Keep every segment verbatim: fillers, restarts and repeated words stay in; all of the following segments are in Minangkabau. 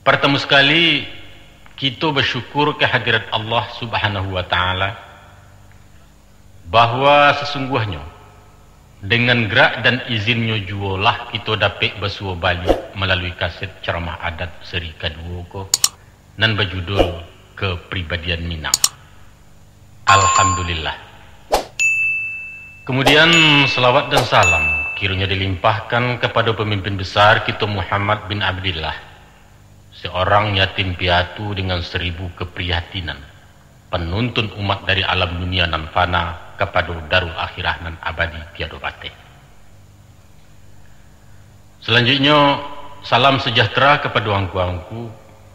Partamo sakali, kito basyukur ka hadirat Allah Subhanahu wa Ta'ala, bahwa sasungguahnyo, dengan gerak dan izinnyo juolah kito dapek basuo baliak malalui kaset ceramah adat seri kaduo ko, nan bajudul Kepribadian Minang. Alhamdulillah. Kemudian, salawat dan salam kiranya dilimpahkan kepada pemimpin besar kito Muhammad bin Abdillah, seorang yatim piatu dengan seribu keprihatinan, penuntun umat dari alam dunia nan fana kapado darul akhirah nan abadi tiado bateh. Salanjuiknyo, salam sejahtera kapado angku-angku,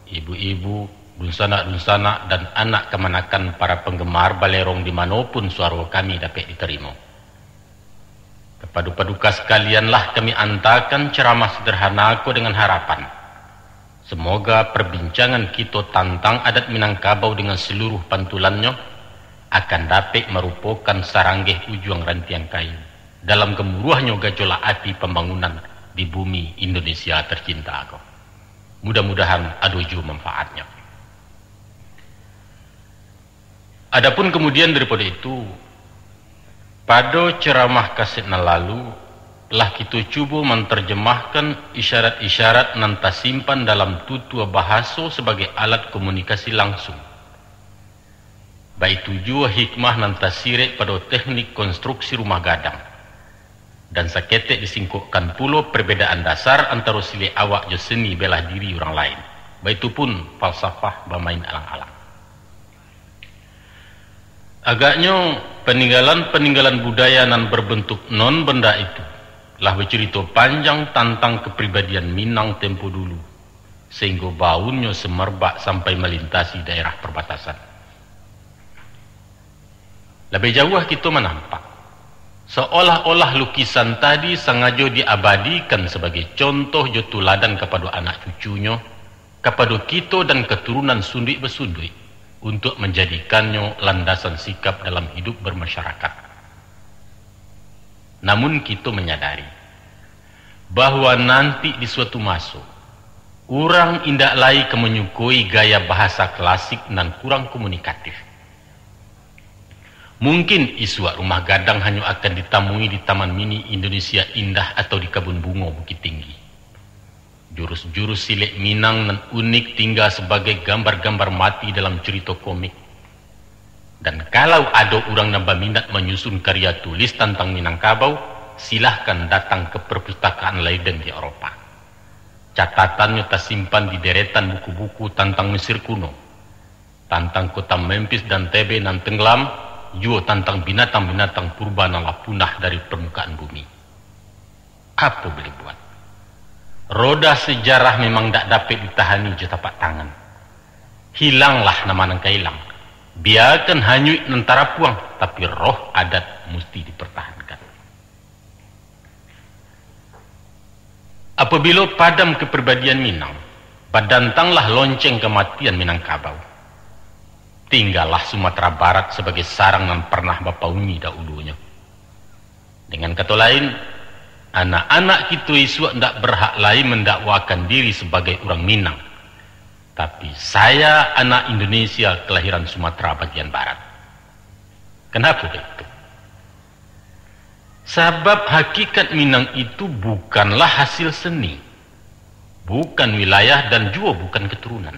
ibu-ibu, dunsanak-dunsanak, dan anak kamanakan para panggemar balerong di mano pun suaro kami dapek ditarimo. Kapado paduka sakalianlah kami antakan ceramah sederhana ko dengan harapan, semoga perbincangan kito tantang adat Minangkabau dengan seluruh pantulannyo akan dapek marupokan saranggeh ujuang rantiang kayu dalam gamuruahnyo gajolak api pambangunan di bumi Indonesia tercinta ko. Mudah-mudahan ado juo manfaatnyo. Adapun kamudian daripado itu, pado ceramah kaset nan lalu, lah kito cubo mantarjamahkan isyarat-isyarat nan tasimpan dalam tutua bahaso sabagai alat komunikasi langsung. Baitu juo hikmah nan tasirek pado teknik konstruksi rumah gadang. Dan saketek disingkokkan pulo perbedaan dasar antaro silek awak jo seni bela diri urang lain. Baitu pun falsafah bamain alang-alang. Agaknyo, paninggalan-paninggalan budaya nan berbentuk non benda itu lah bacurito panjang tantang kepribadian Minang tempo dulu, sahinggo baunnyo semerbak sampai malintasi daerah perbatasan. Labiah jauah kito manampak, seolah-olah lukisan tadi sangajo diabadikan sabagai contoh jo tuladan kapado anak cucunyo, kapado kito dan katurunan sunduik-basunduik, untuak manjadikannyo landasan sikap dalam hidup bermasyarakat. Namun kito manyadari, bahwa nanti di suatu maso, urang indak lai ka manyukoi gaya bahasa klasik nan kurang komunikatif. Mungkin isuak rumah gadang hanyo akan ditamui di Taman Mini Indonesia Indah atau di Kabun Bungo Bukittinggi. Jurus-jurus silek Minang nan unik tingga sabagai gambar-gambar mati dalam curito komik. Dan kalau ado urang nan baminat manyusun karya tulis tantang Minangkabau, silahkan datang ka Perpustakaan Leiden di Eropa. Catatannyo tasimpan di deretan buku-buku tantang Mesir kuno, tantang kota Memphis dan Tebe nan tenggelam, juo tantang binatang-binatang purba nan lah punah dari permukaan bumi. Apo boleh buat? Roda sejarah memang dak dapek ditahani jo tapak tangan. Hilanglah nama nan ka hilang. Biakan hanyuik nan tarapuang, tapi roh adat musti dipertahankan. Apabilo padam kepribadian Minang, badantanglah lonceng kamatian Minangkabau. Tinggalah Sumatera Barat sabagai sarang nan parnah bapauni daulunyo. Dengan kato lain, anak-anak kito isuak ndak berhak lai mendakwakan diri sabagai urang Minang, tapi, "Saya anak Indonesia kelahiran Sumatera bagian barat." Kenapa begitu? Sabab hakikat Minang itu bukanlah hasil seni, bukan wilayah, dan juo bukan keturunan.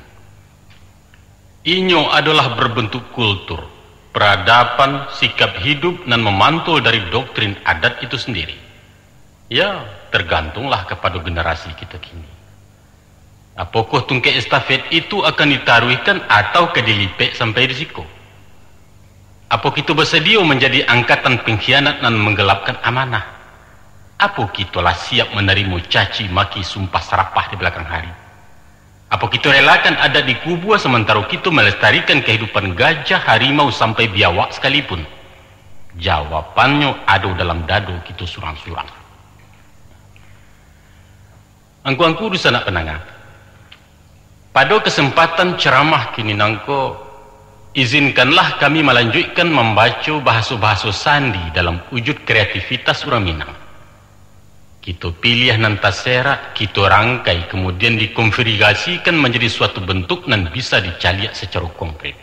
Inyo adolah berbentuk kultur, peradaban, sikap hidup nan mamantul dari doktrin adat itu sendiri. Ya, tergantunglah kapado generasi kito kini. Apokoh tungkek estafet itu akan ditaruihkan atau ka dilipek sampai di siko? Apo kito basadio manjadi angkatan pengkhianat nan manggelapkan amanah? Apo kito lah siap manarimo caci maki sumpah sarapah di balakang hari? Apo kito relakan adat dikubua, samantaro kito malestarikan kahidupan gajah, harimau, sampai biawak sakalipun? Jawabannyo ado dalam dado kito surang-surang. Angku-angku dunsanak pandanga, pado kasempatan ceramah kini nangko, izinkanlah kami malanjuikkan mambaco bahaso-bahaso sandi dalam wujud kreativitas urang Minang. Kito piliah nan taserak, kito rangkai, kemudian dikonfigurasikan manjadi suatu bentuk nan bisa dicaliak sacaro konkret.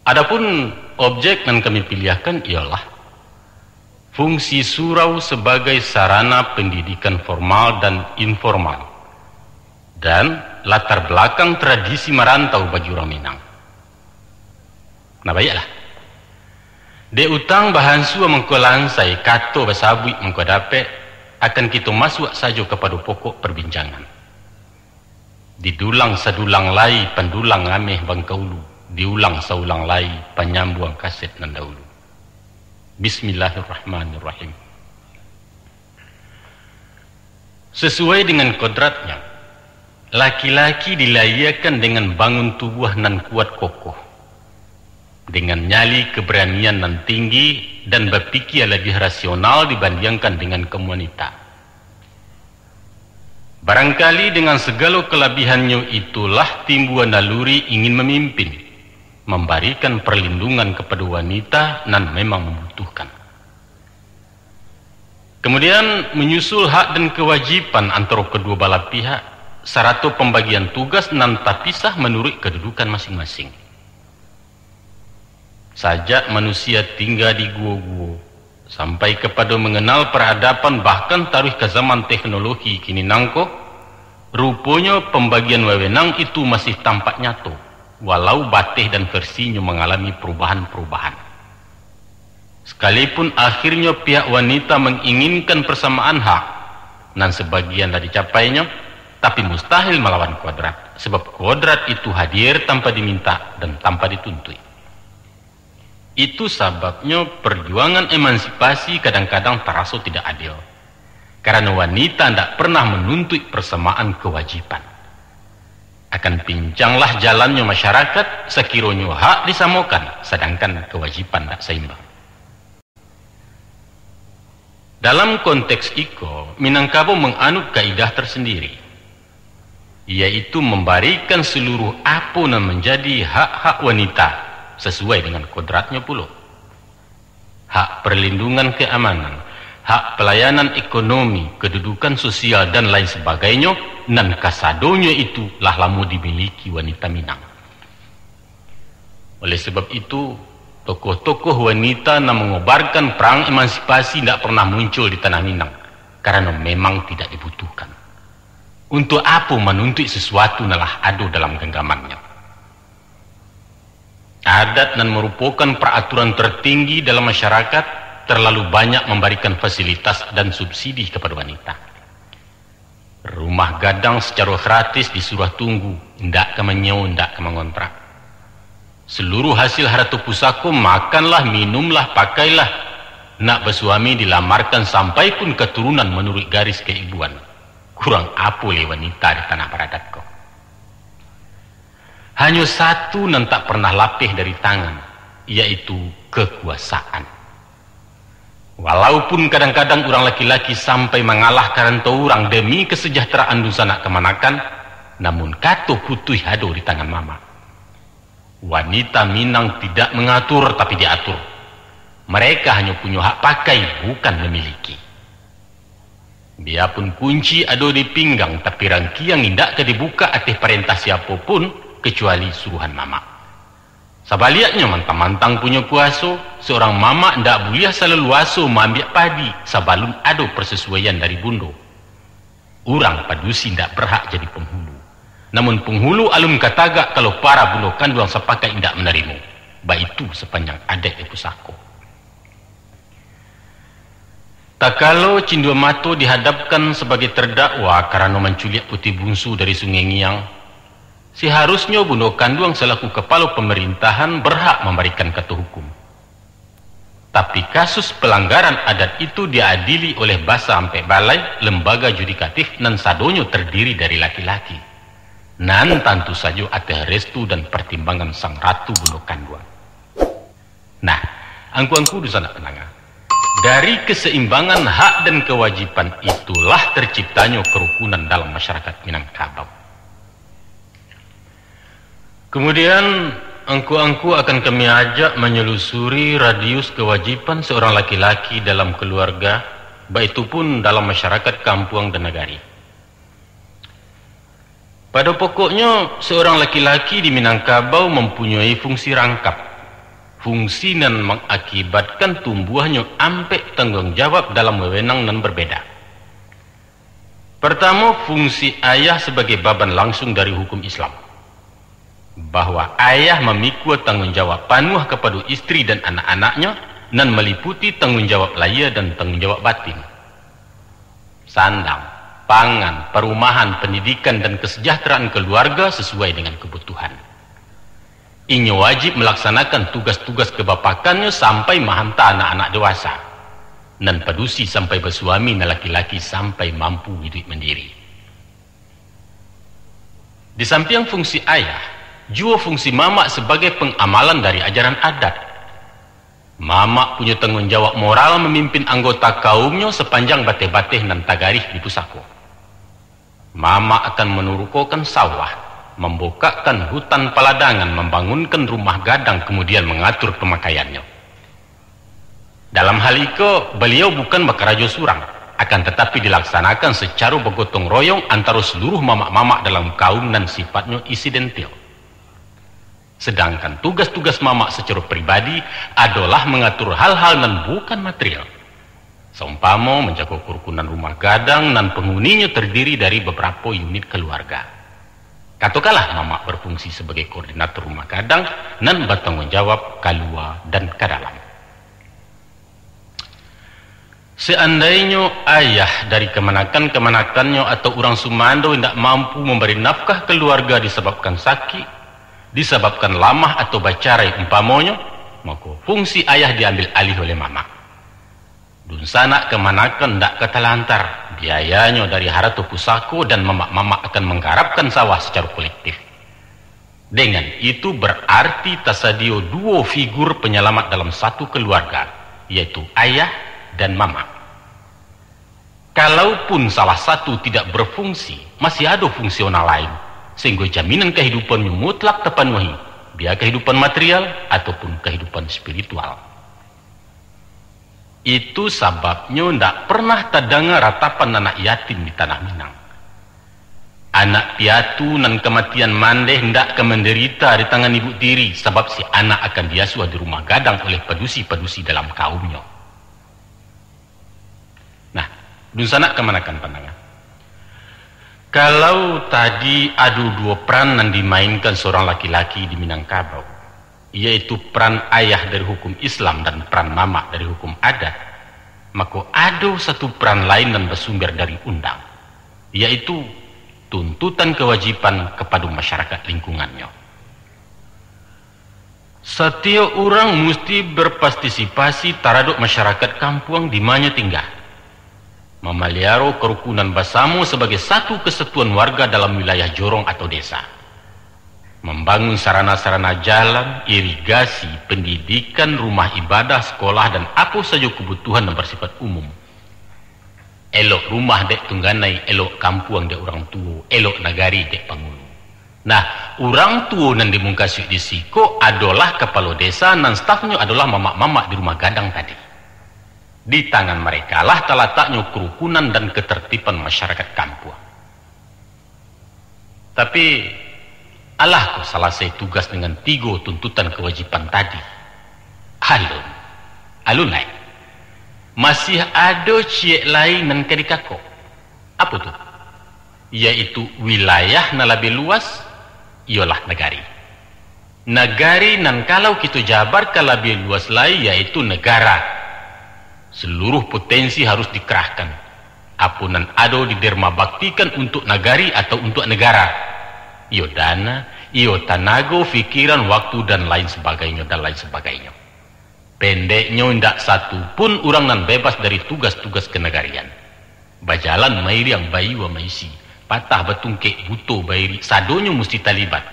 Adapun objek nan kami piliahkan ialah fungsi surau sabagai sarana pendidikan formal dan informal, dan latar belakang tradisi marantau bagi urang Minang. Nah, baiaklah. Dek utang bahansua mangko lansai, kato basabuik mangko dapek, akan kito masuak sajo kapado pokok parbincangan. Didulang sadulang lai, pandulang ameh bangkaulu, diulang saulang lai, panyambuang kaset nan dahulu. Bismillahirrahmanirrahim. Sesuai dengan kodratnya, laki-laki dilahiakan dengan bangun tubuah nan kuat kokoh, dengan nyali keberanian nan tinggi, dan bapikia labiah rasional dibandiangkan dengan kaum wanita. Barangkali dengan sagalo kalabihannyo itulah timbua naluri ingin mamimpin, mambarikan parlindungan kapado wanita nan memang mambutuhkan. Kemudian, manyusul hak dan kawajiban antaro kaduo balah pihak, sarato pambagian tugas nan tapisah manuruik kadudukan masing-masing. Sajak manusia tingga di guo-guo, sampai kapado manganal paradaban, bahkan taruih ka zaman teknologi kini nangko, ruponyo pambagian wewenang itu masih tampak nyato, walau bateh dan versinyo mangalami parubahan-parubahan. Sakalipun akhirnyo pihak wanita manginginkan parsamaan hak, nan sabagian lah dicapainyo, tapi mustahil malawan kodrat, sabab kodrat itu hadir tanpa diminta dan tanpa dituntuik. Itu sababnyo parjuangan emansipasi kadang-kadang taraso tidak adil, karano wanita ndak pernah manuntuik parsamaan kawajiban. Akan pincanglah jalannyo masyarakat, sakironyo hak disamokan, sadangkan kawajiban ndak saimbang. Dalam konteks iko, Minangkabau manganut kaidah tersendiri, yaitu mambarikan saluruh apo nan manjadi hak-hak wanita, sasuai dengan kodratnyo pulo. Hak parlindungan kaamanan, hak palayanan ekonomi, kadudukan sosial, dan lain sabagainyo, nan kasadonyo itu lah lamo dimiliki wanita Minang. Oleh sabab itu, tokoh-tokoh wanita nan mangobarkan parang emansipasi indak pernah muncul di tanah Minang, karano memang tidak dibutuhkan. Untuak apo manuntuik sasuatu nan lah ado dalam ganggamannyo? Adat nan marupokan paraturan tertinggi dalam masyarakat, terlalu banyak mambarikan fasilitas dan subsidi kapado wanita. Rumah gadang sacaro gratis disuruah tunggu, indak ka manyiewo, indak ka mangontrak. Saluruh hasil harato pusako, makanlah, minumlah, pakailah. Nak basuami, dilamarkan, sampai pun katurunan manuruik garis kaibuan. Kurang apo lai wanita di tanah baradat ko? Hanyo satu nan tak pernah lapeh dari tangan, yaitu kakuasaan. Walaupun kadang-kadang urang laki-laki sampai mangalah ka rantau urang demi kasajahteraan dunsanak kamanakan, namun kato putuih ado di tangan mamak. Wanita Minang tidak mangatur, tapi diatur. Mereka hanyo punyo hak pakai, bukan mamiliki. Biapun kunci ado di pinggang, tapi rangkiang indak ka dibukak ateh parentah siapo pun, kacuali suruhan mamak. Sabaliaknyo, mantang-mantang punyo kuaso, saurang mamak ndak buliah salaluaso maambiak padi sabalun ado parsasuaian dari bundo. Urang padusi ndak barhak jadi panghulu. Namun panghulu alun ka tagak kalau para bundo kanduang sapakaik indak manarimo. Baitu sapanjang adaik di pusako. Takalo Cindua Mato dihadapkan sabagai tardakwa karano manculiak Puti Bungsu dari Sungai Ngiang, saharusnyo bundo kanduang salaku kapalo pamarintahan barhak mambarikan kato hukum. Tapi kasus palanggaran adat itu diadili oleh Basa Ampek Balai, lembaga judikatif nan sadonyo tardiri dari laki-laki, nan tantu sajo ateh restu dan partimbangan sang ratu bundo kanduang. Nah, angku-angku dunsanak pandanga, dari kasaimbangan hak dan kawajiban itulah tarciptanyo karukunan dalam masyarakat Minangkabau. Kemudian, angku-angku akan kami ajak manyalusuri radius kawajiban saurang laki-laki dalam kaluarga, Baitu pun dalam masyarakat kampuang dan nagari. Pada pokoknyo, seorang laki-laki di Minangkabau mampunyoi fungsi rangkap, fungsi nan mangakibatkan tumbuahnyo ampek tangguang jawab dalam wewenang nan berbeda. Pertamo, fungsi ayah sebagai baban langsung dari hukum Islam, bahwa ayah mamikua tangguang jawab panuah kapado istri dan anak-anaknyo, nan maliputi tangguang jawab lahia dan tangguang jawab batin. Sandang, pangan, parumahan, pendidikan, dan kesejahteraan keluarga sesuai dengan kebutuhan. Inyo wajib malaksanakan tugas-tugas kabapakannyo sampai mahanta anak-anak dewasa, nan padusi sampai basuami, nan laki-laki sampai mampu iduik mandiri. Di sampiang fungsi ayah, juo fungsi mamak sabagai pangamalan dari ajaran adat. Mamak punyo tangguang jawab moral mamimpin anggota kaumnyo sapanjang bateh-bateh nan tagarih di pusako. Mamak akan manurukokan sawah, mambukakkan hutan paladangan, mambangunkan rumah gadang, kamudian mangatur pamakaiannyo. Dalam hal iko, baliau bukan bakarajo surang, akan tatapi dilaksanakan sacaro bagotong royong antaro saluruh mamak-mamak dalam kaum nan sifatnyo insidentil. Sedangkan tugas-tugas mamak sacaro pribadi adolah mangatur hal-hal nan bukan material. Saumpamo manjago karukunan rumah gadang nan panguninyo tardiri dari babarapo unit kaluarga. Katokanlah mamak barfungsi sabagai koordinator rumah gadang nan batangguang jawab kalua dan ka dalam. Seandainyo ayah dari kamanakan-kamanakannyo atau urang sumando indak mampu mambari nafkah kaluarga disababkan sakik, disababkan lamah atau bacarai umpamonyo, mako, fungsi ayah diambil alih oleh mamak. Dunsanak kamanakan ndak ka talantar, biayanyo dari harato pusako dan mamak-mamak akan manggarapkan sawah sacaro kolektif. Dengan itu, bararti tasadio duo figur panyalamat dalam satu kaluarga, yaitu ayah dan mamak. Kalaupun salah satu tidak barfungsi, masih ado fungsional lain, sahinggo jaminan kahidupannyo mutlak tapanuahi, bia kahidupan material ataupun kahidupan spiritual. Itu sababnyo ndak pernah tadanga ratapan anak yatim di tanah Minang. Anak piatu nan kamatian mandeh ndak ka mandarita di tangan ibu tiri, sabab si anak akan diasuah di rumah gadang oleh padusi-padusi dalam kaumnyo. Nah, dunsanak kamanakan pandanga. Kalau tadi ado duo peran nan dimainkan surang laki-laki di Minangkabau, yaitu peran ayah dari hukum Islam dan peran mamak dari hukum adat, mako ado satu peran lain nan basumber dari undang, yaitu tuntutan kawajiban kapado masyarakat lingkungannyo. Satiok urang musti barpartisipasi taradok masyarakat kampuang di manyo tingga, mamaliaro karukunan basamo sabagai satu kasatuan warga dalam wilayah jorong atau desa, mambangun sarana-sarana jalan, irigasi, pandidikan, rumah ibadah, sakolah, dan apo sajo kabutuhan nan basifat umum. Elok rumah dek tungganai, elok kampuang dek urang tuo, elok nagari dek pangulu. Nah, urang tuo nan dimukasuik di siko adolah kapalo desa, nan stafnyo adolah mamak-mamak di rumah gadang tadi. Di tangan marekalah talataknyo karukunan dan katartiban masyarakat kampuang. Tapi, alah ko salasai tugas dengan tigo tuntutan kawajiban tadi? Alun. Alun lai. Masih ado ciek lai nan ka dikako. Apo tu? Yaitu wilayah nan labiah luas, iyolah nagari. Nagari nan kalau kito jabarkan labiah luas lai, yaitu nagara. Saluruh potensi harus dikerahkan. Apo nan ado didermabaktikan untuak nagari atau untuak nagara. Iyo dana, iyo tanago, pikiran, waktu, dan lain sabagainyo, dan lain sabagainyo. Pendeknyo, indak satu pun urang nan bebas dari tugas-tugas kanagarian. Bajalan mairiang, baiua maisi, patah batungkek, buto bairik, sadonyo musti talibat.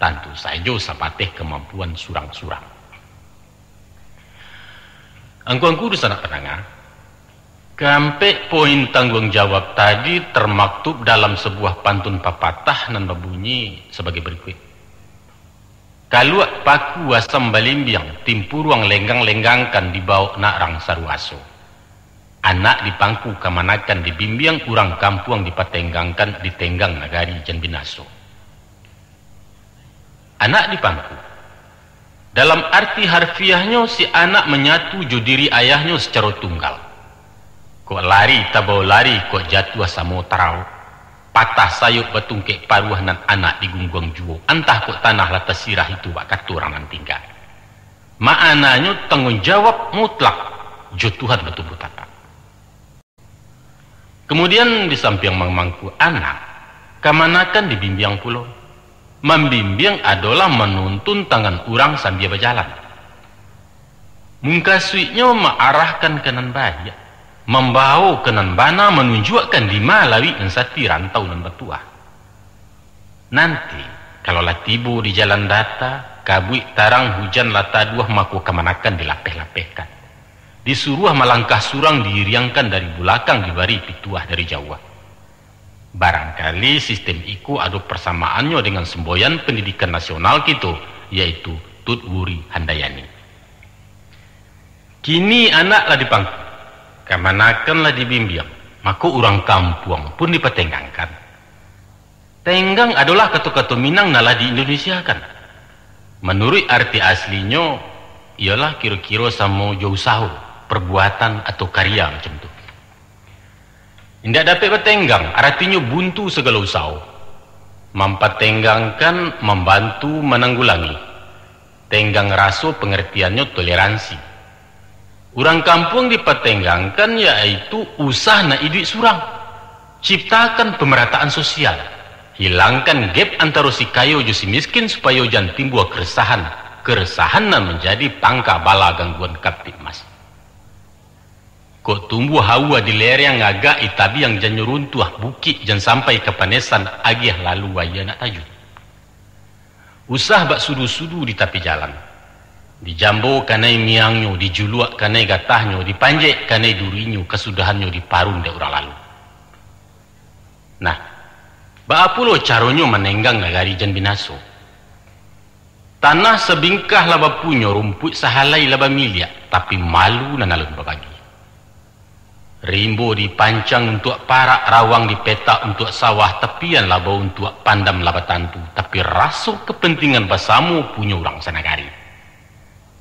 Tantu sajo sabateh kamampuan surang-surang. Angku-angku dunsanak pandanga, kaampek poin tangguang jawab tadi tarmaktub dalam sabuah pantun papatah nan babunyi sabagai barikuik. Kaluak paku asam balimbiang, timpuruang lenggang-lenggangkan, dibawok nak rang saruaso. Anak dipangku kamanakan dibimbiang, urang kampuang dipatenggangkan, ditenggang nagari jan binaso. Anak dipangku. Dalam arti harfiahnyo, si anak manyatu jo diri ayahnyo sacaro tunggal. Kok lari tabao lari, kok jatuah samo tarao. Patah sayok batungkek paruah, nan anak digungguang juo. Antah kok tanah lah tasirah itu, bak kato urang nan tingga. Ma'ananyo tangguang jawab mutlak jo Tuhan batumbuah tapak. Kamudian, di sampiang mamangku anak, kamanakan dibimbiang pulo. Mambimbiang adolah manuntun tangan urang sambia bajalan. Mukasuiknyo maarahkan ka nan baiak, mambawo ka nan bana, manunjuakkan di ma lawik nan sati, rantau nan batuah. Nanti, kalau lah tibo di jalan data, kabuik tarang, hujan lah taduah, mako kamanakan dilapeh-lapehkan. Disuruah malangkah surang, diiriangkan dari bulakang, dibari pituah dari jauah. Barangkali sistem iko ado parsamaannyo dengan semboyan pendidikan nasional kito, yaitu Tut Wuri Handayani. Kini anak lah dipangku, kamanakan lah dibimbiang, mako urang kampuang pun dipatenggangkan. Tenggang adolah kato-kato Minang nan lah di-Indonesiakan. Manuruik arti aslinyo, iyolah kiro-kiro samo jo usaho, perbuatan, atau karya macam tu. Indak dapek batenggang, aratinyo buntu sagalo usaho. Mampatenggangkan, mambantu, mananggulangi. Tenggang raso, pangartiannyo toleransi. Urang kampuang dipatenggangkan, yaitu usah nak iduik surang. Ciptakan pemerataan sosial. Hilangkan gap antaro si kayo jo si miskin, supayo jan timbua keresahan. Keresahan nan manjadi pangka bala gangguan Kamtibmas. Kok tumbuah aua di lereng, agak di tabiang, jannyo runtuah bukik, jan sampai ka panesan, agiah lalu aia nak tajun. Usah bak sudu-sudu di tapi jalan. Dijambo kanai miangnyo, dijuluak kanai gatahnyo, dipanjek kanai durinyo, kasudahannyo diparun dek urang lalu. Nah, baa pulo caronyo manenggang nagari jan binaso? Tanah sabingkah lah bapunyo, rumpuik sahalai lah bamiliak, tapi malu nan alun babagi. Rimbo dipancang untuak parak, rawang dipetak untuak sawah, tapian labau untuak pandam lah batantu, tapi raso kapantingan basamo punyo urang sanagari.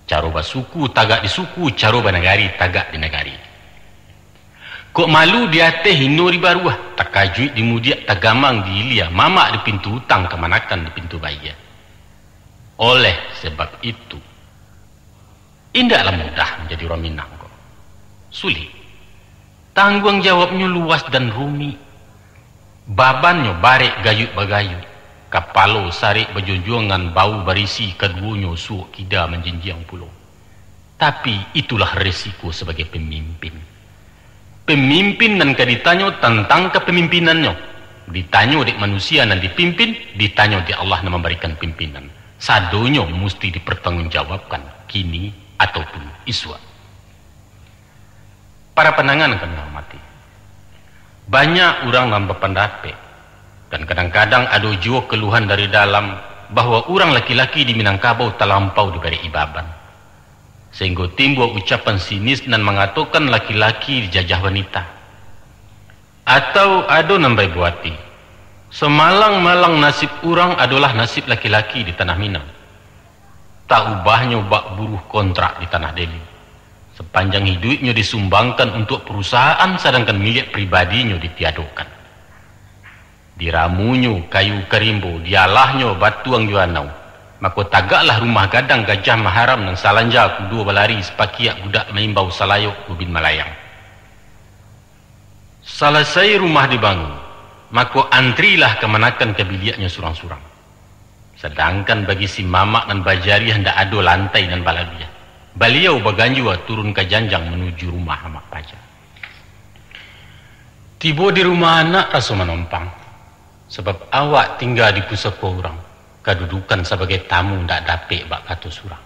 Caro basuku tagak di suku, caro banagari tagak di nagari. Kok malu di ateh, hino di baruah, takajuik di mudiak, tagamang di ilia, mamak di pintu utang, kamanakan di pintu bayia. Oleh sebab itu, indaklah mudah manjadi urang Minang ko. Sulik. Tangguang jawabnyo luas dan rumik. Babannyo barek gayuik bagayuik. Kapalo sarek bajonjongan, bau barisi kaduonyo, suok kida manjinjiang pulo. Tapi, itulah resiko sabagai pamimpin. Pamimpin nan ka ditanyo tantang kapamimpinannyo, ditanyo dek manusia nan dipimpin, ditanyo dek Allah nan mambarikan pimpinan. Sadonyo musti dipartanggungjawabkan, kini ataupun isuak. Para pandangan nan kami hormati, banyak urang nan bapandapek, dan kadang-kadang ado juo kaluhan dari dalam, bahwa urang laki-laki di Minangkabau talampau dibarek-i baban, sahinggo timbua ucapan sinis nan mangatokan laki-laki dijajah wanita. Atau ado nan baibo ati, samalang-malang nasib urang adolah nasib laki-laki di tanah Minang. Tak ubahnyo bak buruh kontrak di tanah Deli. Sapanjang hiduiknyo disumbangkan untuak parusahaan, sadangkan miliak pribadinyo ditiadokan. Diramunyo kayu ka rimbo, dialahnyo batuang jo anau, mako tagaklah rumah gadang Gajah Maharam nan salanja kudo balari, sapakiak budak maimbau, salayok ubin malayang. Salasai rumah dibangun, mako antrilah kamanakan ka biliaknyo surang-surang. Sadangkan bagi si mamak nan bajariah, ndak ado lantai nan balabiah. Baliau baganjua turun ka janjang manuju rumah amak paja. Tibo di rumah anak raso manompang, sabab awak tingga di pusako urang, kadudukan sabagai tamu ndak dapek bak kato surang.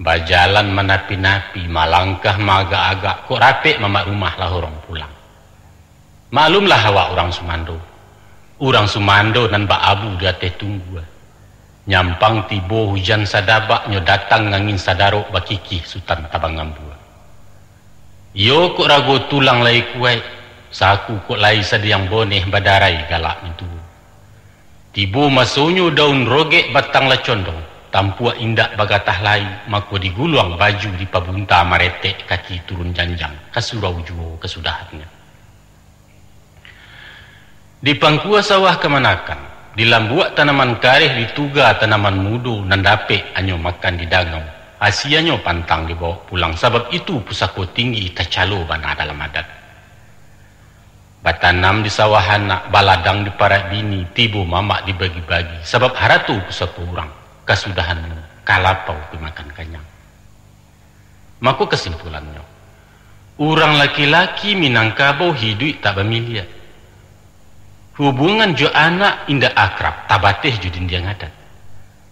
Bajalan manapi-napi, malangkah maagak-agak, kok rapek mamak rumah lah urang pulang. Maklumlah awak urang sumando. Urang sumando nan baabu di ateh tunggua. Nyampang tibo hujan sadabak, nyo datang angin sadarok, bakikih Sutan Tabang Ambua. Iyo kok rago tulang lai kuaik, saku kok lai sadiang boneh badarai galak mintuo. Tibo masonyo daun rogek batang lah condong, tampuak indak bagatah lai, mako diguluang baju dipabunta maretek kaki turun janjang, ka surau juo kasudahannyo. Di pangkua sawah kamanakan, di lambuak tanaman kareh dituga tanaman mudo nan dapek anyo makan di dangau, asianyo pantang dibawok pulang, sabab itu pusako tinggi tacalo bana dalam adat. Batanam di sawah anak, baladang di parak bini, tibo mamak dibagi-bagi, sabab harato pusako urang, kasudahannyo ka lapau pi makan kanyang. Mako kasimpulannyo, urang laki-laki Minangkabau hiduik tak bamiliak. Hubuangan jo anak indak akrab, tabateh jo dindiang adat.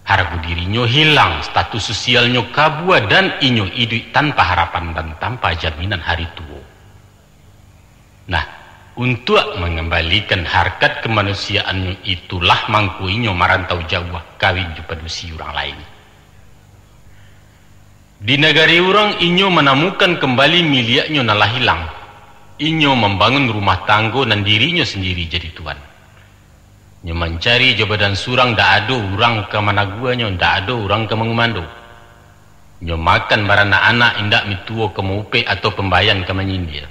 Hargo dirinyo hilang, status sosialnyo kabua, dan inyo iduik tanpa harapan dan tanpa jaminan hari tuo. Nah, untuak mangambalikan harkat kamanusiaannyo itulah mangko inyo marantau jauah, kawin jo padusi urang lain. Di nagari urang inyo manamukan kambali miliaknyo nan lah hilang. Inyo mambangun rumah tanggo nan dirinyo sandiri jadi tuan. Nyo mancari jo badan surang, ndak ado urang ka managuanyo, ndak ado urang ka mangumando. Nyo makan baranak-anak, indak mintuo ka maupek atau pambayan ka manyindia.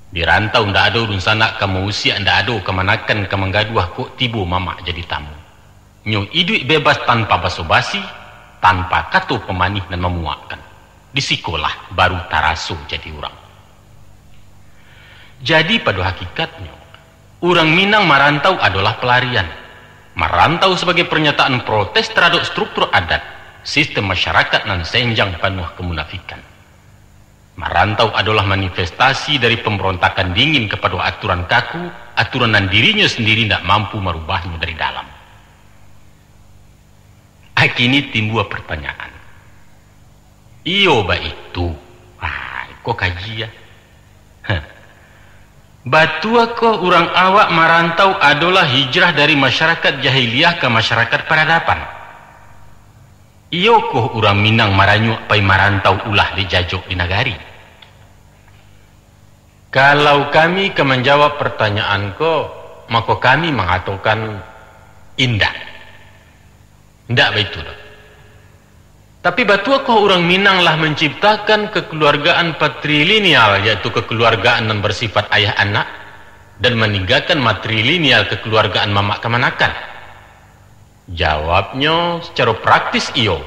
Di rantau ndak ado dunsanak ka mausiak, ndak ado kamanakan ka manggaduah, kok tibo mamak jadi tamu. Nyo iduik bebas tanpa baso-basi, tanpa kato pamanih nan mamuakkan. Di sikolah baru taraso jadi urang. Jadi pado hakikatnyo, urang Minang marantau adolah palarian. Marantau sabagai parnyataan protes taradok struktur adat, sistem masyarakat nan senjang panuah kamunafikan. Marantau adolah manifestasi dari pambarontakan dingin kapado aturan kaku, aturan nan dirinyo sandiri indak mampu marubahnyo dari dalam. Kini timbua partanyaan. Iyo baitu. Ah, iko kaji, ah. Heh. Batuakoh urang awak marantau adolah hijrah dari masyarakat jahiliah ka masyarakat paradaban? Iyokoh urang Minang maranyuak pai marantau ulah dijajok di nagari? Kalau kami ka manjawab partanyaan ko, mako kami mangatokan indak. Indak baitu doh. Tapi batuakoh urang Minang lah manciptakan kakaluargaan patrilineal, yaitu kakaluargaan nan basifat ayah anak, dan maninggakan matrilineal kakaluargaan mamak kamanakan? Jawabnyo, sacaro praktis iyo,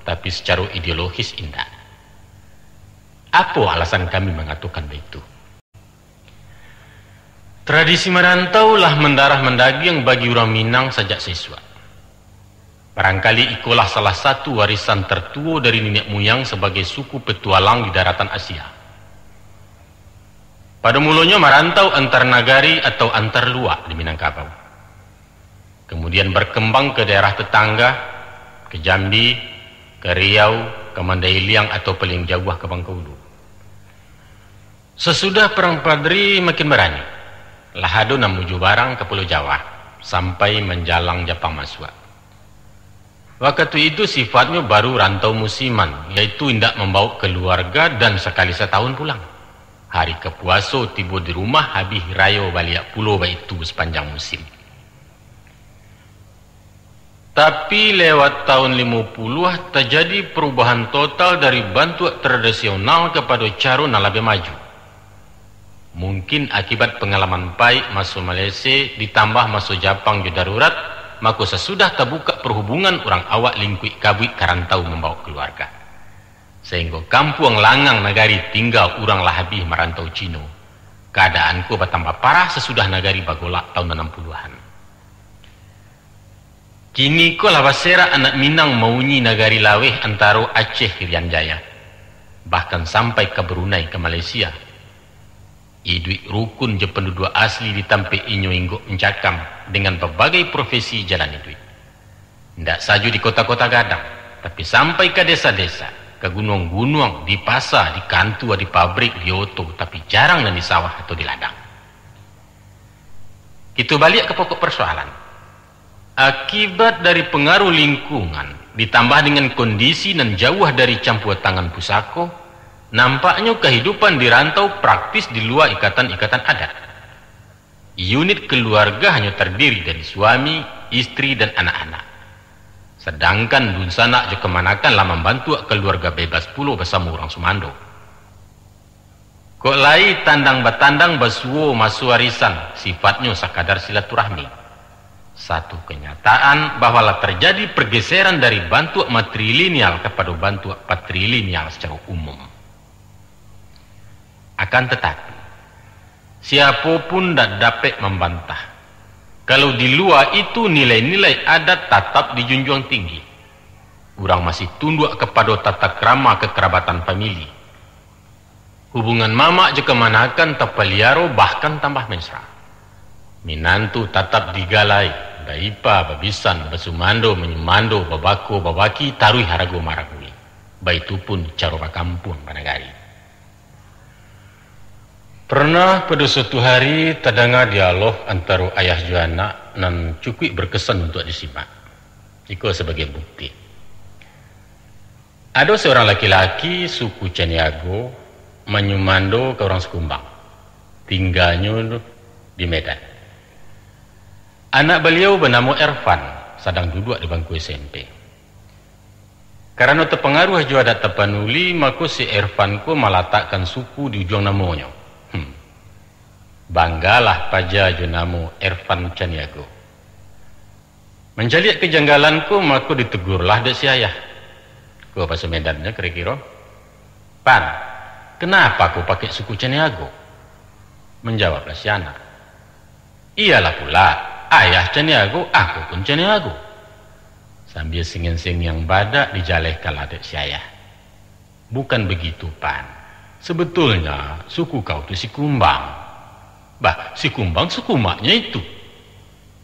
tapi sacaro ideologis indak. Apo alasan kami mangatokan baitu? Tradisi marantau lah mandarah mandagiang bagi urang Minang sajak saisuak. Barangkali ikolah salah satu warisan tartuo dari niniak muyang sabagai suku petualang di daratan Asia. Pado mulonyo marantau antar nagari atau antar luak di Minangkabau. Kamudian barkambang ka daerah tatangga, ka Jambi, ka Riau, ka Mandailiang atau paliang jauah ka Bangkaulu. Sasudah Parang Padri makin barani, lah ado nan mujua barang ka Pulau Jawa, sampai manjalang Japang masuak. Wakatu itu sifatnyo baru rantau musiman, yaitu indak mambawok kaluarga dan sakali satahun pulang. Hari kapuaso tibo di rumah, habih rayo baliak pulo baitu sapanjang musim. Tapi lewat tahun limo puluah tajadi parubahan total dari bantuak tradisional kapado caro nan labiah maju. Mungkin akibat pangalaman paik maso Malese ditambah maso Japang jo darurat, mako sasudah tabukak parhubungan urang awak lingkuik kabuik ka rantau mambawok kaluarga. Sainggo kampuang langang nagari tingga urang lah habih marantau Cino. Kaadaan ko batambah parah sasudah nagari bagolak tahun anam puluahan. Kini ko lah baserak anak Minang mauni nagari laweh antaro Aceh Irian Jaya, bahkan sampai ka Brunei, ka Malaysia. Iduik rukun jo panduduak asli di tampek inyo inggok mancakam dengan babagai profesi jalan iduik. Indak sajo di kota-kota gadang, tapi sampai ka desa-desa, ka gunuang-gunuang, di pasa, di kantua, di pabrik, di oto, tapi jarang nan di sawah atau di ladang. Kito baliak ka pokok parsoalan. Akibat dari pangaruh lingkungan, ditambah dengan kondisi nan jauah dari campua tangan pusako, Nampaknyo kahidupan di rantau praktis di lua ikatan-ikatan adat. Unit kaluarga hanyo tardiri dari suami, istri, dan anak-anak. Sadangkan dunsanak jo kamanakan lah mambantuak kaluarga bebas pulo basamo urang sumando. Kok lai tandang-batandang basuo maso arisan, sifatnyo sakadar silaturahmi. Satu kanyataan bahwa lah tarjadi pargeseran dari bantuak matrilineal kapado bantuak patrilineal sacaro umum. Akan tatapi, siapo pun ndak dapek mambantah, kalau di lua itu nilai-nilai adat tatap dijunjuang tinggi. Urang masih tunduak kapado tata krama kakarabatan famili. Hubungan mamak jo kamanakan tapaliaro, bahkan tambah mesra. Minantu tatap digalai, baipa, babisan, basumando, manyumando, babako, babaki, taruih harago maragui. Baitu pun caro bakampuang banagari. Pernah pado suatu hari tadanga dialog antaro ayah jo anak nan cukuik berkesan untuak disimak. Iko sabagai bukti. Ado saurang laki-laki suku Caniago manyumando ka urang Sikumbang. Tingganyo di Medan. Anak baliau banamo Ervan, sadang duduak di bangku S M P. Karano tapangaruah jo adat Tapanuli, mako si Ervan ko malatakkan suku di ujuang namonyo. Hmm. Banggalah paja jo namo Ervan Caniago. Mancaliak kajanggalan ko, mako ditegurlah dek si ayah. Ko baso Medannyo kiro-kiro, "Pan, kenapa ko pakai suku Caniago?" Manjawablah si anak, "Iyolah pula, ayah Caniago, aku pun Caniago." Sambia singiang-singiang badak dijalehkanlah dek si ayah. "Bukan begitu, Pan. Sebetulnya, suku kau tu Sikumbang." "Bah, Sikumbang suku maknyo itu."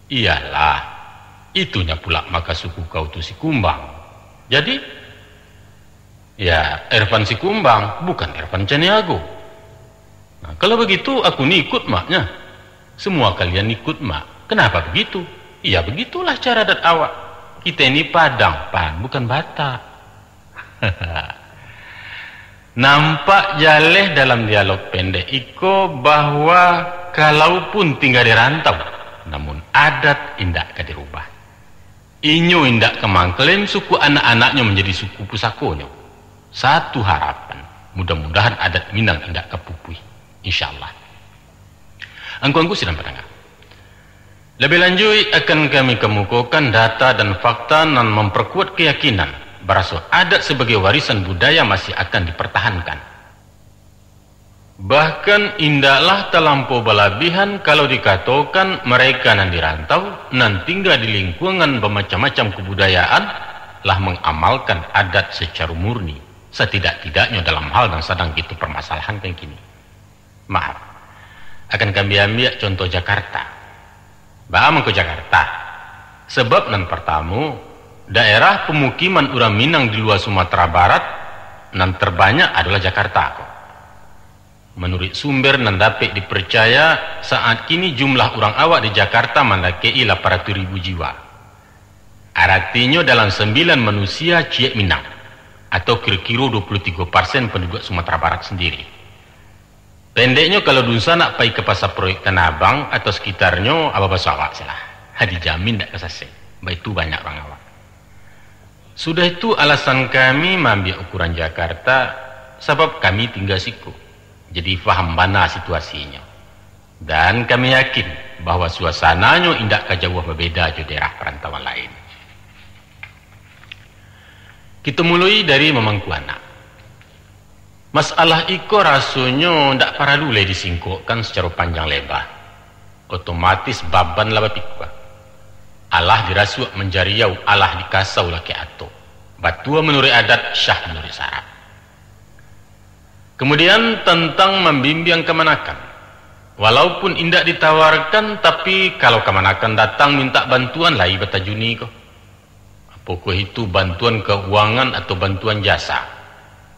"Iyolah, itunyo pula maka suku kau tu Sikumbang. Jadi, ya, Ervan Sikumbang, bukan Ervan Caniago." "Nah, kalau begitu, aku ni ikut maknyo. Semua kalian ikut mak. Kenapa begitu?" "Iya, begitulah cara adat awak. Kita ini Padang, Pan, bukan Batak." Nampak jaleh dalam dialog pendek iko bahwa kalaupun tingga di rantau, namun adat indak ka dirubah. Inyo indak ka mangklaim suku anak-anaknyo manjadi suku pusakonyo. Satu harapan, mudah-mudahan adat Minang indak ka pupuih. Insyaallah. Angku-angku sidang pandanga. Labiah lanjuik, akan kami kamukokan data dan fakta nan mamparkuat kayakinan, baraso adat sabagai warisan budaya masih akan dipartahankan. Bahkan, indaklah talampau balabihan kalau dikatokan, mareka nan di rantau, nan tingga di lingkuangan bamacam-macam kabudayaan, lah mangamalkan adat sacaro murni, satidak-tidaknyo dalam hal nan sadang kito parmasalahankan kini. Maaf, akan kami ambiak contoh Jakarta. Baa mangko Jakarta? Sabab nan partamo, daerah pamukiman urang Minang di lua Sumatera Barat nan tarbanyak adolah Jakarta ko. Manuruik sumber nan dapek diparcaya, saat kini jumlah urang awak di Jakarta mandakek-i lapan ratuih ribu jiwa. Aratinyo, dalam sambilan manusia ciek Minang, atau kiro-kiro dua puluah tigo persen panduduak Sumatera Barat sandiri. Pendeknyo, kalau dunsanak pai ka Pasa Proyek Tanah Abang atau sakitarnyo, aba baso awak se lah. Ha, dijamin dak ka sasek. Baitu banyak urang awak. Sudah itu, alasan kami maambiak ukuran Jakarta, sabab kami tingga siko. Jadi, faham bana situasinyo. Dan kami yakin bahwa suasananyo indak ka jauah babeda jo daerah parantauan lain. Kito muloi dari mamangku anak. Masalah iko rasonyo ndak paralu lai disingkokkan sacaro panjang leba. Otomatis baban lah bapikua. Alah dirasuak manjariau, alah dikasau lakek atok. Batua manuruik adat, syah manuruik syarak. Kamudian, tantang mambimbiang kamanakan. Walaupun indak ditawarkan, tapi, kalau kamanakan datang mintak bantuan, lai batajuni ko. Apokoh itu bantuan kauangan atau bantuan jasa,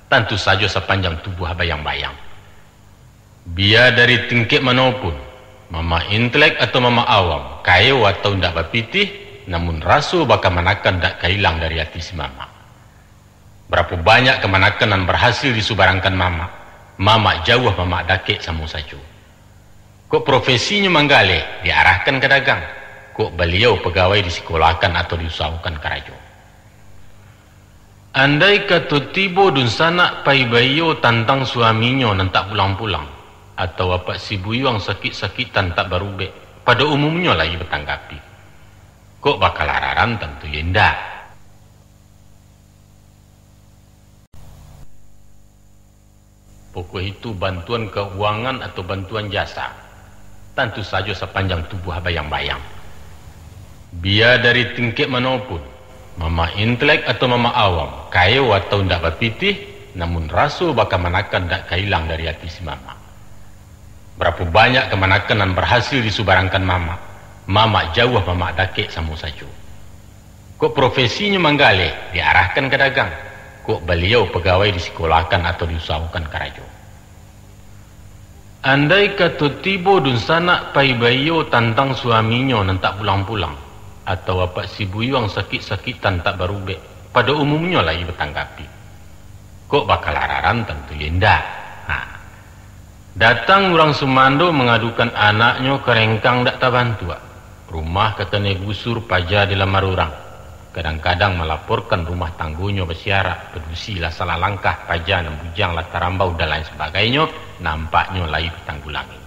tantu sajo sapanjang tubuah bayang-bayang. Bia dari tingkek mano pun, mamak intelek atau mamak awam, kayo atau indak bapitih, namun raso bakamanakan dak ka ilang dari ati si mamak. Barapo banyak kamanakan nan barhasil disubarangkan mamak, mamak jauah, mamak dakek samo sajo. Kok profesinyo manggaleh, diarahkan ka dagang. Kok baliau pagawai, disikolakan atau diusahokan karajo. Andai kato tibo dunsanak pai baiyo tantang suaminyo nan tak pulang-pulang, atau apak si buyuang sakik-sakitan tak barubek, pado umumnyo lai batanggapi. Kok bakalararan, tantu yo indak. Pokok itu bantuan kauangan atau bantuan jasa, tantu sajo sapanjang tubuah bayang-bayang. Bia dari tingkek mano pun, mamak intelek atau mamak awam, kayo atau indak bapitih, namun raso bakamanakan indak ka ilang dari ati si mamak. Barapo banyak kamanakan nan barhasil disubarangkan mamak, mamak jauah, mamak dakek samo sajo. Kok profesinyo manggaleh, diarahkan ka dagang. Kok baliau pagawai, disikolakan atau diusahokan karajo. Andai kato tibo dunsanak pai baiyo tantang suaminyo nan tak pulang-pulang, atau apak si buyuang sakik-sakitan tak barubek, pado umumnyo lai batanggapi. Kok bakalararan, tantu yo indak. Ha. Datang urang sumando mangadukan anaknyo karengkang dak tabantuak, rumah kakanai gusur, paja dilamar urang. Kadang-kadang malaporkan rumah tanggonyo basiarak, padusi lah salah langkah, paja nan bujang lah tarambau, dan lain sabagainyo, nampaknyo lai batanggulangi.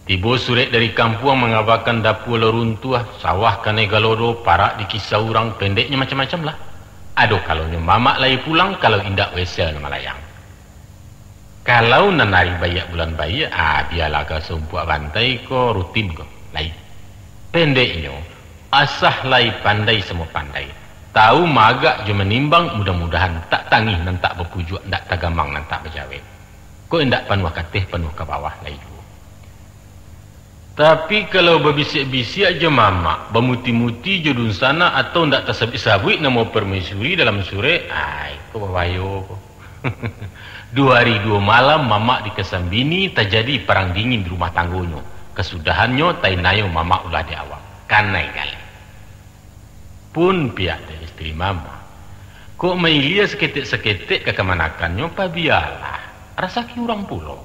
Tibo surek dari kampuang mangabakan dapua lah runtuah, sawah kanai galodo, parak dikisa urang, pendeknyo macam-macam lah. Ado kalonyo mamak lai pulang, kalau indak wesel nan malayang. Kalau nan ari baiak bulan baiak, ah, bialah ka saumpuak bantai ko, rutin ko, lai. Pendeknyo, asah lai pandai samo pandai. Tahu maagak jo manimbang, mudah-mudahan tak tangih nan tak bapujuak, ndak tagamang nan tak bajawek. Kok indak panuah kateh, panuah ka bawah lai juo. Tapi, kalau babisiak-bisiak jo mamak, bamuti-muti jo dunsanak, atau ndak tasabuik-sabuik namo permaisuri dalam surek, ai, ko babayo ko. Duo ari duo malam mamak dikasambini, tajadi parang dingin di rumah tanggonyo. Kasudahannyo, tainayo mamak ulah di awak. Kanai galeh. Pun pihak dari isteri mamak, kok mailia saketek-saketek ka kamanakannyo, pabialah, rasaki urang pulo.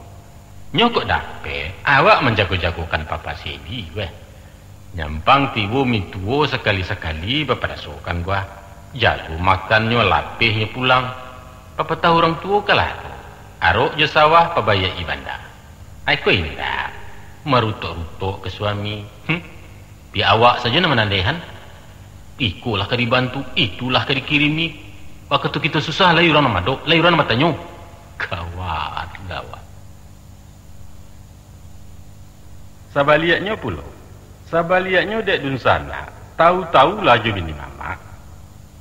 Nyo kok dapek, awak manjago-jagokan papa si Edi, weh. Nyampang tibo mintuo sakali-sakali bapadasokan, wah. Jago makannyo, lapehnyo pulang. Papatah urang tuo kalah tu, arok jo sawah pabaiak ibanda. Ai ko indak, marutok-rutok ka suami. Hm. Di awak sajo nan manandehan. Iko lah ka dibantu, itu lah ka dikirimi. Wakatu kito susah, lai urang nan madok, lai urang nan batanyo. Gawat, gawat. Sabaliaknyo pulo, sabaliaknyo dek dunsanak, tahu-tahu lah jo bini mamak.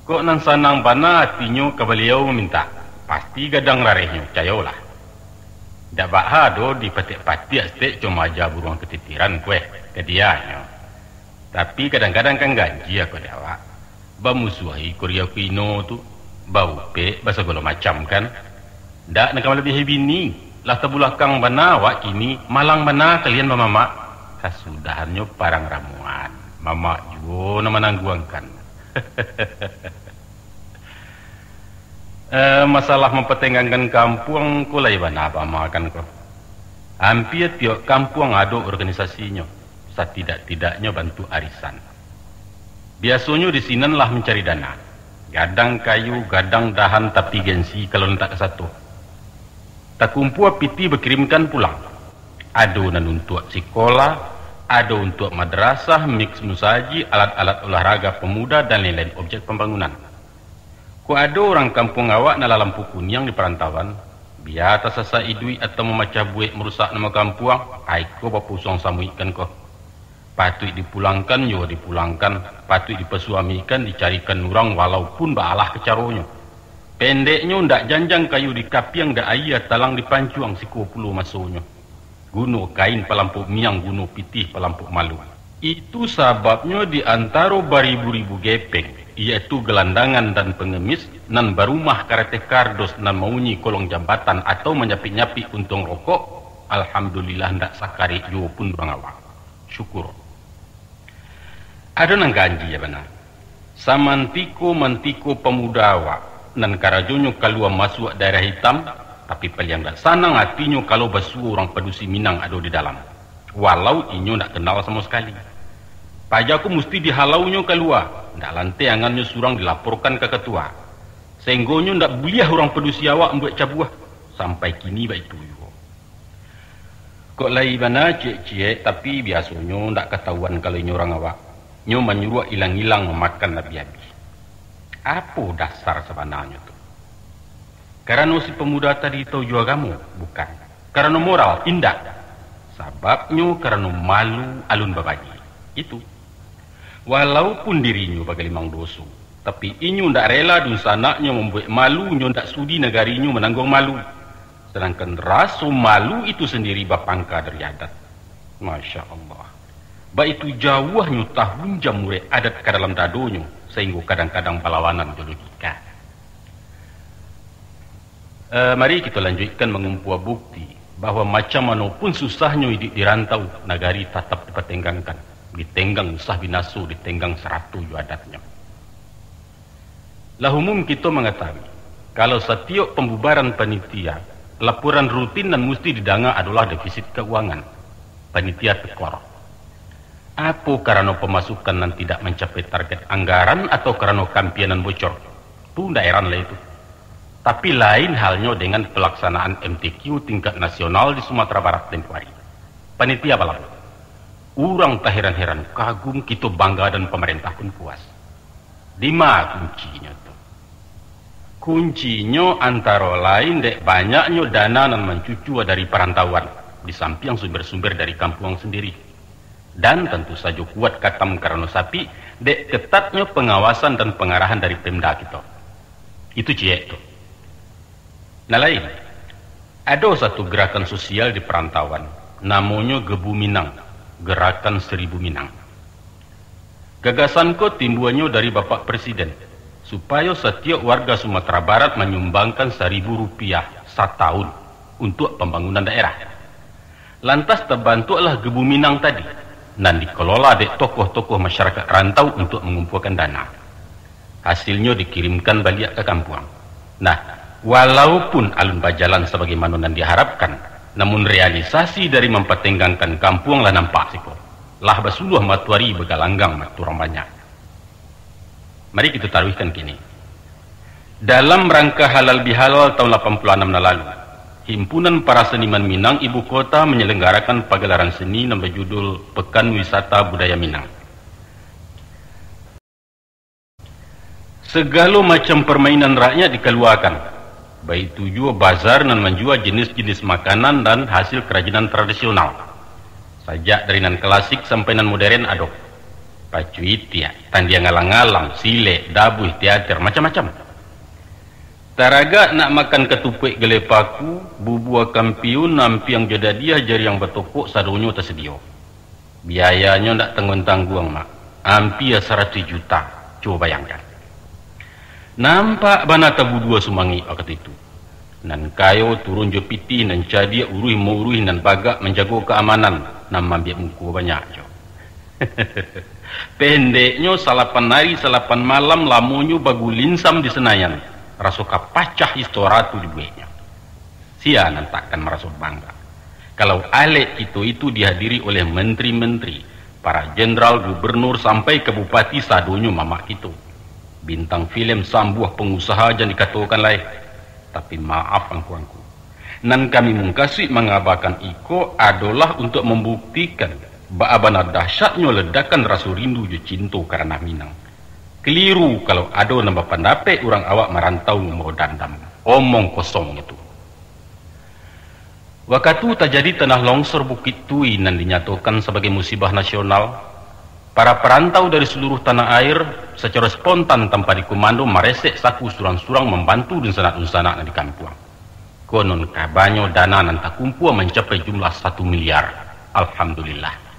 Kok nan sanang bana atinyo ka baliau mamintak, pasti gadang rarehnyo, cayolah. Dak baa doh dipatik-patik saketek, cuma aja buruang katitiran kueh, ka dianyo. Tapi kadang-kadang kan ganjia ko dek awak. Bamusuahi ko ria ko ino tu, baupek, basagalo macam kan. Dak nan ka malabiahi bini, lah tabulakang bana awak kini, malang bana kalian bamamak. Kasudahannyo parang ramuan, mamak juo nan manangguangkan. Eh, masalah mampatanggangkan kampuang ko lai bana bamakan ko. Ampia tiok kampuang ado organisasinyo, satidak-tidaknyo bantuak arisan. Biasonyo di sinan lah mancari dana. Gadang kayu, gadang dahan, tapi gengsi kalau nan tak kasato. Takumpua pitih bakirimkan pulang. Ado nan untuak sikolah, ado untuak madrasah, mix musajik, alat-alat olahraga pemuda, dan lain-lain objek pambangunan. Kok ado urang kampuang awak nan lah lampu kuniang di parantauan, bia tasasak iduik atau mamacah buek marusak namo kampuang, ai ko bapusuang samuikkan ko. Patuik dipulangkan, yo dipulangkan. Patuik dipasuamikan, dicarikan urang, walaupun baalah ka caronyo. Pendeknyo, ndak janjang kayu dikapiang, ndak aia talang dipancuang, siko pulo masonyo. Guno kain palampok miang, guno pitih palampok malu. Itu sababnyo di antaro baribu-ribu gepeng, iyaitu galandangan dan pangamis, nan barumah karateh kardos, nan maunyi kolong jambatan, atau manyapik-nyapik untuang rokok, alhamdulillah, ndak sakarek juo pun urang awak. Syukur. Ado nan ganjia bana. Samantiko-mantiko pamuda awak, Nan karajonyo kalua masuak daerah hitam, tapi paliang dak sanang atinyo kalau basuo urang padusi Minang ado di dalam, walau inyo dak kenal samo sakali. Paja ko musti dihalaunyo kalua, dak lanteh angannyo surang dilaporkan ka katua. Sainggonyo dak buliah urang padusi awak mambuek cabuah, sampai kini baitu juo. Kok lai bana ciek-ciek, tapi biasonyo ndak katahuan kalau inyo urang awak. Nyo manyuruak ilang-ilang, mamakan abih-abih. Apo dasar sabananyo tu? Karano si pamuda tadi tahu jo agamo? Bukan. Karano moral? Indak. Sababnyo karano malu alun babagi. Itu. Walaupun dirinyo bagalimang doso, tapi inyo ndak rela dunsanaknyo mambuek malu, nyo ndak sudi nagarinyo manangguang malu. Sadangkan raso malu itu sandiri bapangka dari adat. Masya Allah. Baitu jauahnyo tahunjam urek adat ka dalam dadonyo, sainggo kadang-kadang balawanan jo logika. Eh, mari kito lanjuikkan mangumpua bukti bahwa macam mano pun susahnyo iduik di rantau, nagari tatap dipatenggangkan, ditenggang usah binaso, ditenggang sarato jo adatnyo. Lah umum kito mangatahui, kalau satiok pambubaran panitia, laporan rutin nan musti didanga adolah defisit kauangan. Panitia tekor. Apo karano pamasukan nan tidak mancapai target anggaran atau karano kampianan bocor? Tu ndak eran lai tu. Tapi lain halnyo dengan palaksanaan M T Q tingkat nasional di Sumatera Barat tempo hari. Panitia balabuah. Urang taheran-heran kagum, kito bangga dan pamarentah pun puas. Dima kuncinyo tu? Kuncinyo antaro lain dek banyaknyo dana nan mancucua dari parantauan, di sampiang sumber-sumber dari kampuang sandiri. Dan tantu sajo kuat katam karano sapik, dek ketatnyo pangawasan dan pangarahan dari Pemda kito. Itu ciek tu. Nah lain, ado satu gerakan sosial di parantauan, namonyo Gebu Minang, Gerakan Seribu Minang. Gagasan ko timbuanyo dari Bapak Presiden, supayo satiok warga Sumatera Barat manyumbangkan saribu rupiah satahun untuak pambangunan daerah. Lantas tabantuaklah Gebu Minang tadi, nan dikelola dek tokoh-tokoh masyarakat rantau untuak mangumpuakan dana. Hasilnyo dikirimkan baliak ka kampuang. Nah, walaupun alun bajalan sabagaimano nan diharapkan, namun realisasi dari mampatenggangkan kampuang lah nampak siko. Lah basuluah matoari bagalanggang mata urang banyak. Mari kito taruihkan kini. Dalam rangka halal bihalal tahun lapan puluh anam nan lalu, Himpunan Para Seniman Minang Ibu Kota manyalanggarakan pagalaran seni nan bajudul Pekan Wisata Budaya Minang. Sagalo macam parmainan rakyat dikaluakan, baitu juo bazar nan manjua jenis-jenis makanan dan hasil karajinan tradisional. Sajak dari nan klasik sampai nan moderen ado. Pacu itiak, tandiang alang-alang, silek, dabuih, teater, macam-macam. Taragak nak makan katupuak gulai paku, bubua kampiun, ampiang jo dadiah, jariang batokok, sadonyo tasadio. Biayanyo ndak tangguang-tangguang, Mak. Ampia saratuih juta. Cubo bayangkan. Nampak bana tabudua sumangik wakatu itu. Nan kayo turun jo pitih, nan cadiak uruih mauruih, nan bagak manjago kaamanan, nan maambiak muko banyak jo. Pendeknyo, salapan ari salapan malam lamonyo bagulinsam di Senayan, raso ka pacah istora tu dibueknyo. Sia nan takkan maraso bangga, kalau alek kito itu dihadiri oleh menteri-menteri, para jenderal, gubernur, sampai ka bupati, sadonyo mamak kito. Bintang filem sambuah pangusaha jan dikatokan lai. Tapi maaf angku-angku, nan kami mukasuik mangabakan iko adolah untuak mambuktikan baa bana dahsyatnyo ledakan raso rindu jo cinto ka ranah Minang. Keliru kalau ado nan bapandapek urang awak marantau mambawa dandam. Omong kosong itu. Wakatu tajadi tanah longsor Bukik Tui nan dinyatokan sabagai musibah nasional, para parantau dari saluruah tanah air sacaro spontan tanpa dikumando maresek saku surang-surang mambantu dunsanak-dunsanak nan di kampuang. Konon kabanyo dana nan takumpua mancapai jumlah satu miliar. Alhamdulillah.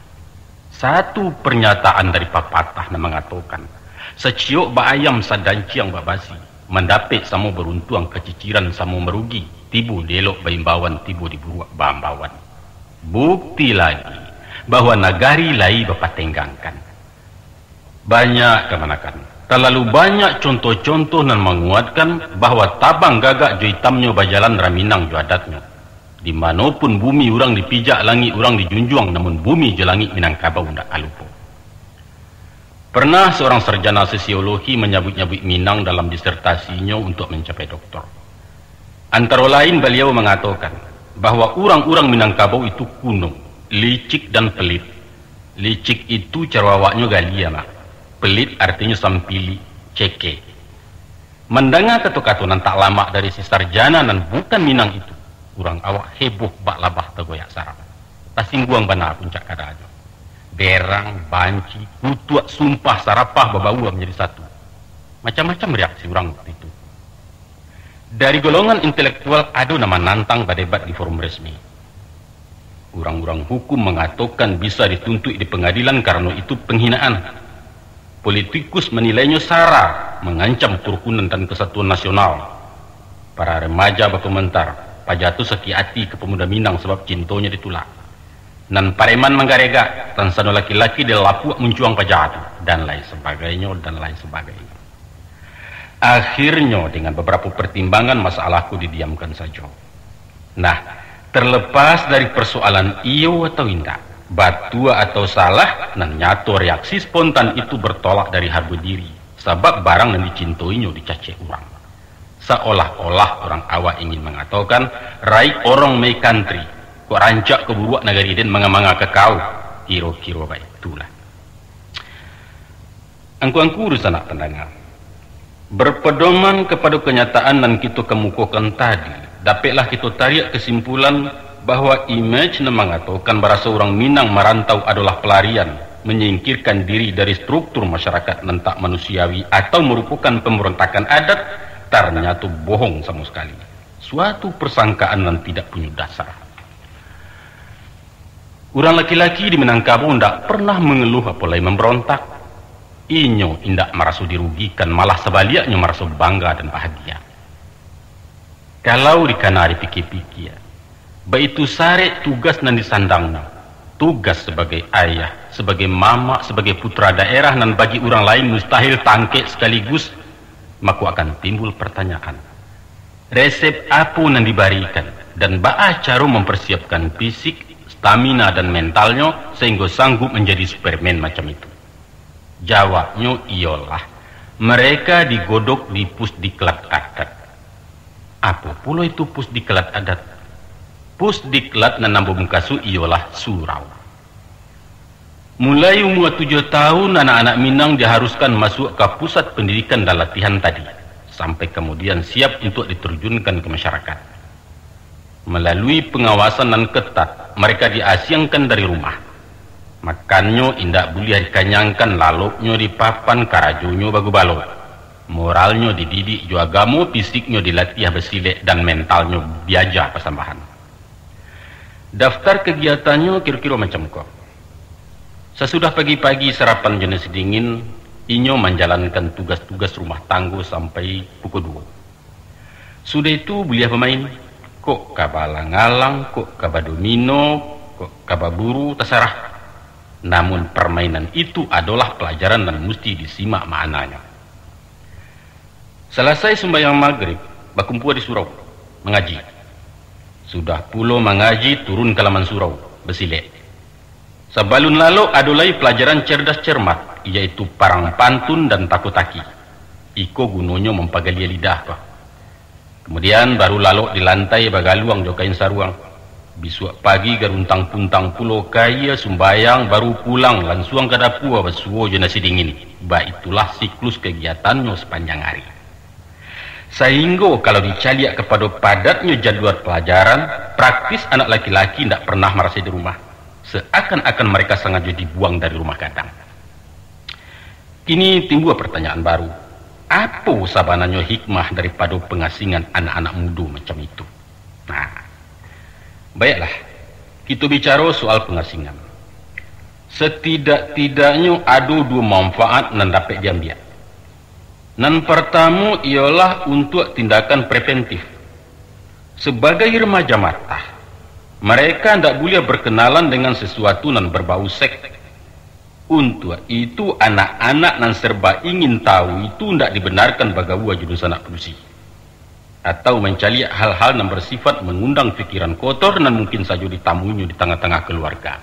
Satu pernyataan dari papatah nan mangatokan, "Saciok bak ayam, sadanciang bak basi, mandapek samo baruntuang, kaciciran samo marugi, tibo di elok baimbauan, tibo di buruak baambauan." Bukti lagi, bahwa nagari lai bapatenggangkan. Banyak kamanakan. Talalu banyak contoh-contoh nan manguatkan bahwa tabang gagak jo itamnyo bajalan raminang jo adatnyo. Di mano pun bumi urang dipijak, langik urang dijunjuang, namun bumi jo langik Minangkabau ndak ka lupo. Pernah seorang sarjana sosiologi manyabuik-nyabuik Minang dalam disertasinyo untuk mancapai doktor. Antaro lain baliau mangatokan bahwa urang-urang Minangkabau itu kuno, licik dan pelit. Licik itu caro awaknyo gali, Mak. Pelit artinyo sampilik, cekeh. Mandanga kato-kato nan tak lamak dari si sarjana nan bukan Minang itu, urang awak heboh bak labah tagoyak sarang. Tasingguang bana puncak kadanyo. Berang, banci, kutuak, sumpah, sarapah babaua manjadi satu. Macam-macam reaksi urang waktu itu. Dari golongan intelektual ado nan manantang badebat di forum resmi. Urang-urang hukum mangatokan bisa dituntuik di pangadilan karano itu panghinaan. Politikus manilainyo sara, mangancam karukunan dan kasatuan nasional. Para remaja bakomentar, paja tu sakik ati ka pamuda Minang sabab cintonyo ditulak. Nan pareman manggaregak, tansano laki-laki di lapuak muncuang paja tu, dan lain sabagainyo, dan lain sabagainyo. Akhirnyo, dengan babarapo partimbangan, masalah ko didiamkan sajo. Nah, terlepas dari persoalan iyo atau indak, batua atau salah, nan nyato reaksi spontan itu bertolak dari hargo diri, sabab barang nan dicintoinyo dicacek urang. Saolah-olah urang awak ingin mangatokan, "Raik orang my country, kok rancak kok buruak nagari den manga-manga ka kau," kiro-kiro baitulah. Angku-angku dunsanak pandanga, berpedoman kapado kanyataan nan kito kamukokan tadi, dapeklah kito tariak kasimpulan bahwa imej nan mangatokan baraso urang Minang marantau adolah palarian, manyingkirkan diri dari struktur masyarakat nan tak manusiawi atau marupokan pambarontakan adat, tarnyato bohong samo sakali. Suatu persangkaan nan tidak punyo dasar. Urang laki-laki di Minangkabau ndak pernah mangaluah apo lai mambarontak. Inyo indak maraso dirugikan, malah sabaliaknyo maraso bangga dan bahagia. Kalau dikana dipikia-pikia, baitu sarek tugas nan disandangnyo, tugas sabagai ayah, sabagai mamak, sabagai putra daerah nan bagi urang lain mustahil tangkek sakaligus, mako akan timbul partanyaan, resep apo nan dibarikan, dan baa caro mamparsiapkan fisik, stamina, dan mentalnyo sahinggo sanggup manjadi Superman macam itu? Jawabnyo iyolah, mereka digodok di pusdiklat adat. Apo pulo itu pusdiklat adat? Pusdiklat nan ambo mukasuik iyolah surau. Mulai umua tujuah tahun, anak-anak Minang diharuskan masuak ka pusat pendidikan dan latihan tadi, sampai kamudian siap untuak ditarjunkan ka masyarakat. Malalui pangawasan nan ketat, mereka diasiangkan dari rumah. Makannyo indak buliah dikanyangkan, laloknyo dipapan, karajonyo bagubalo. Moralnyo dididik jo agamo, fisiknyo dilatiah basilek, dan mentalnyo diaja pasambahan. Daftar kagiatannyo kiro-kiro macam ko. Sasudah pagi-pagi sarapan jo nasi dingin, inyo manjalankan tugas-tugas rumah tanggo sampai pukul duo. Sudah itu buliah bamain, kok ka balang-alang, kok ka badomino, kok ka baburu, tasarah. Namun parmainan itu adolah palajaran nan musti disimak maknanyo. Salasai sumbayang magrib, bakumpua di surau, mangaji. Sudah pulo mangaji, turun ka laman surau, basilek. Sabalun lalok ado lai palajaran cerdas cermat, iyaitu parang pantun dan tako-taki. Iko gunonyo mampagalia lidah ko. Kamudian baru lalok di lantai bagaluang jo kain saruang. Bisuak pagi garuntang-puntang pulo ka aia, sumbayang, baru pulang lansuang ka dapua basuo jo nasi dingin. Baitulah siklus kagiatannyo sapanjang ari. Sainggo kalau dicaliak kapado padatnyo jadual palajaran, praktis anak laki-laki indak pernah marasai di rumah. Seakan-akan mereka sangajo dibuang dari rumah gadang. Kini timbua partanyaan baru, apo sabananyo hikmah daripado pangasingan anak-anak mudo macam itu? Nah, baiklah, kito bicaro soal pangasingan. Satidak-tidaknyo ado duo manfaat nan dapek diambiak. Nan partamo iyolah untuak tindakan preventif. Sabagai remaja matah, mereka ndak buliah berkenalan dengan sesuatu nan berbau seks. Untuak itu, anak-anak nan serba ingin tahu itu ndak dibenarkan bagaua jo dunsanak padusi, atau mancaliak hal-hal nan bersifat mangundang pikiran kotor nan mungkin sajo ditamuinyo di tangah-tangah kaluarga.